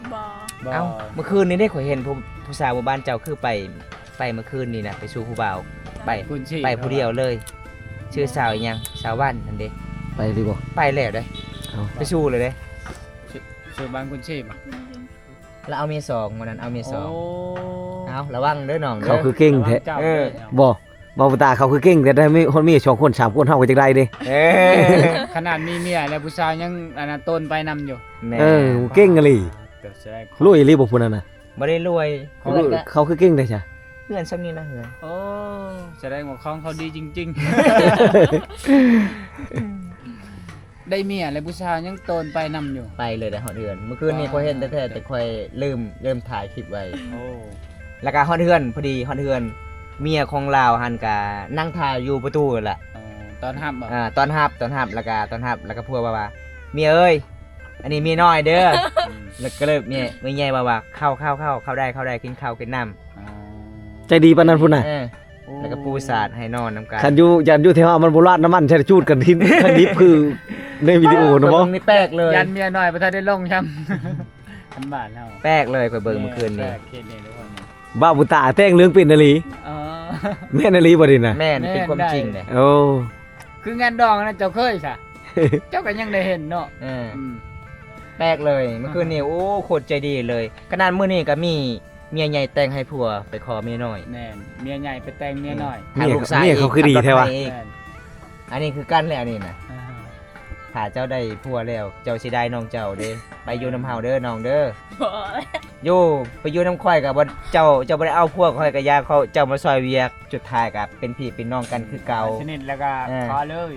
ບໍ່ ເອົ້າ ມື້ຄືນນີ້ເດ້ ຂ້ອຍເຫັນຜູ້ ຜູ້ສາວໝູ່ບ້ານເຈົ້າຄືໄປ ໄປມື້ຄືນນີ້ນະ ໄປຊູ້ຜູ້ບ່າວ ໄປ ໄປຜູ້ດຽວເລີຍ ຊື່ສາວອີ່ຫຍັງ ສາວວັນຫັ້ນເດ້ ໄປອີ່ຫຼີບໍ່? ໄປແລ້ວເດ້ ເອົ້າ ໄປຊູ້ເລີຍເດ້ ຊື່ ຊື່ວັນກຸນຊີບໍ່? ລະເອົາເມຍສອງ ມື້ນັ້ນເອົາເມຍສອງ ໂອ້ ເອົາ ລະວັງເດີນ້ອງເດີ ເຂົາຄືເກັ່ງແທ້ ເອີ ບໍ່ ເວົ້າຕາເຂົາຄືເກັ່ງແທ້ ໄດ້ມີ ຮອດເມຍສອງຄົນສາມຄົນ ເຮົາກໍຈັກໄດ້ເດ້ ເອີ ຂະໜາດມີເມຍແລ້ວຜູ້ສາວຍັງອັນນັ້ນໂຕນໄປນຳຢູ່ ແມ່ນ ເອີ ເກັ່ງອີ່ຫຼີ ລວຍອີ່ຫຼີບໍ່ຜູ້ນັ້ນນະ? ບໍ່ໄດ້ລວຍ ເຂົາຄືເກັ່ງແທ້ຊະ ເຮືອນຊ່ຳນີ້ນະເຮືອນ ໂອ້ ສະແດງວ່າຂອງເຂົາດີຈິງໆ ໄດ້ເມຍແລ້ວຜູ້ສາວຍັງໂຕນໄປນຳຢູ່ ໄປເລີຍໄດ້ຮອດເຮືອນ ມື້ຄືນນີ້ຂ້ອຍເຫັນແທ້ໆ ແຕ່ຂ້ອຍລືມ ລືມຖ່າຍຄລິບໄວ້ ໂອ້ ແລ້ວກະຮອດເຮືອນ ພໍດີຮອດເຮືອນ ເມຍຂອງລາວຫັ້ນກະນັ່ງຖ້າຢູ່ປະຕູຫັ້ນລະ ອໍ ຕ້ອນຮັບບໍ່? ເອີ ຕ້ອນຮັບ ຕ້ອນຮັບ ແລ້ວກະຕ້ອນຮັບ ແລ້ວກະຜົວວ່າ ວ່າ ເມຍເອີຍ ອັນນີ້ເມຍນ້ອຍເດີ ອືມ ແລ້ວກໍເລີຍເມຍ ເມຍໃຫຍ່ວ່າ ວ່າ ເຂົ້າ ເຂົ້າ ເຂົ້າ ເຂົ້າໄດ້ ເຂົ້າໄດ້ ກິນເຂົ້າກິນນ້ຳ ອໍ ໃຈດີປານນັ້ນພຸ້ນນະ ເອີ ໂອ້ ແລ້ວກໍປູສາດໃຫ້ນອນນຳກັນ ຄັນຢູ່ ຢ້ານຢູ່ແຖວເຮົາມັນບໍ່ລາດນ້ຳມັນໃສ່ຈູດກັນ ທາງດິບຄືໃນວິດີໂອນະບໍ່ ເບິ່ງນີ້ແປກເລີຍ ຢ້ານເມຍນ້ອຍບໍ່ທັນໄດ້ລົງຊ້ຳ ຄັນບ້ານເຮົາ ແປກເລີຍ ຂ້ອຍເບິ່ງມື້ຄືນນີ້ ແປກເຂດນີ້ທຸກຄົນ ບ່າວບຸນຕາແຕ່ງເລື່ອງເປັນອີ່ຫຼີ ອໍ ແມ່ນອີ່ຫຼີບໍ່ນີ້ນະ ແມ່ນ ແມ່ນ ເປັນຄວາມຈິງເດ້ ໂອ້ ຄືງານດອງນັ້ນເຈົ້າເຄີຍຊະ ເຈົ້າກໍຍັງໄດ້ເຫັນເນາະ ເອີ ອືມ ແປກເລີຍ ມື້ຄືນນີ້ ໂອ້ ໂຄດໃຈດີເລີຍ ຂະໜາດມື້ນີ້ກໍມີເມຍໃຫຍ່ແຕ່ງໃຫ້ຜົວ ໄປຂໍເມຍນ້ອຍ ແມ່ນ ເມຍໃຫຍ່ໄປແຕ່ງເມຍນ້ອຍ ອືມ ທາງລູກຊາຍ ເມຍເຂົາຄືດີແທ້ວະ ແມ່ນ ອັນນີ້ຄືກັນແຫຼະ ອັນນີ້ນະ ອ່າ ຖ້າເຈົ້າໄດ້ຜົວແລ້ວ ເຈົ້າຊິໄດ້ນ້ອງເຈົ້າເດ້ ໄປຢູ່ນຳເຮົາເດີນ້ອງເດີ ບໍ່ ຢູ່ ໄປຢູ່ນຳຂ້ອຍກໍບໍ່ ເຈົ້າ ເຈົ້າບໍ່ໄດ້ເອົາຜົວຂ້ອຍກໍຢ່າ ເຂົາ ເຈົ້າມາຊ່ອຍວຽກ ສຸດທ້າຍກໍເປັນພີ່ເປັນນ້ອງກັນຄືເກົ່າ ສະໜິດແລ້ວກໍ ເອີ ຂໍເລີຍ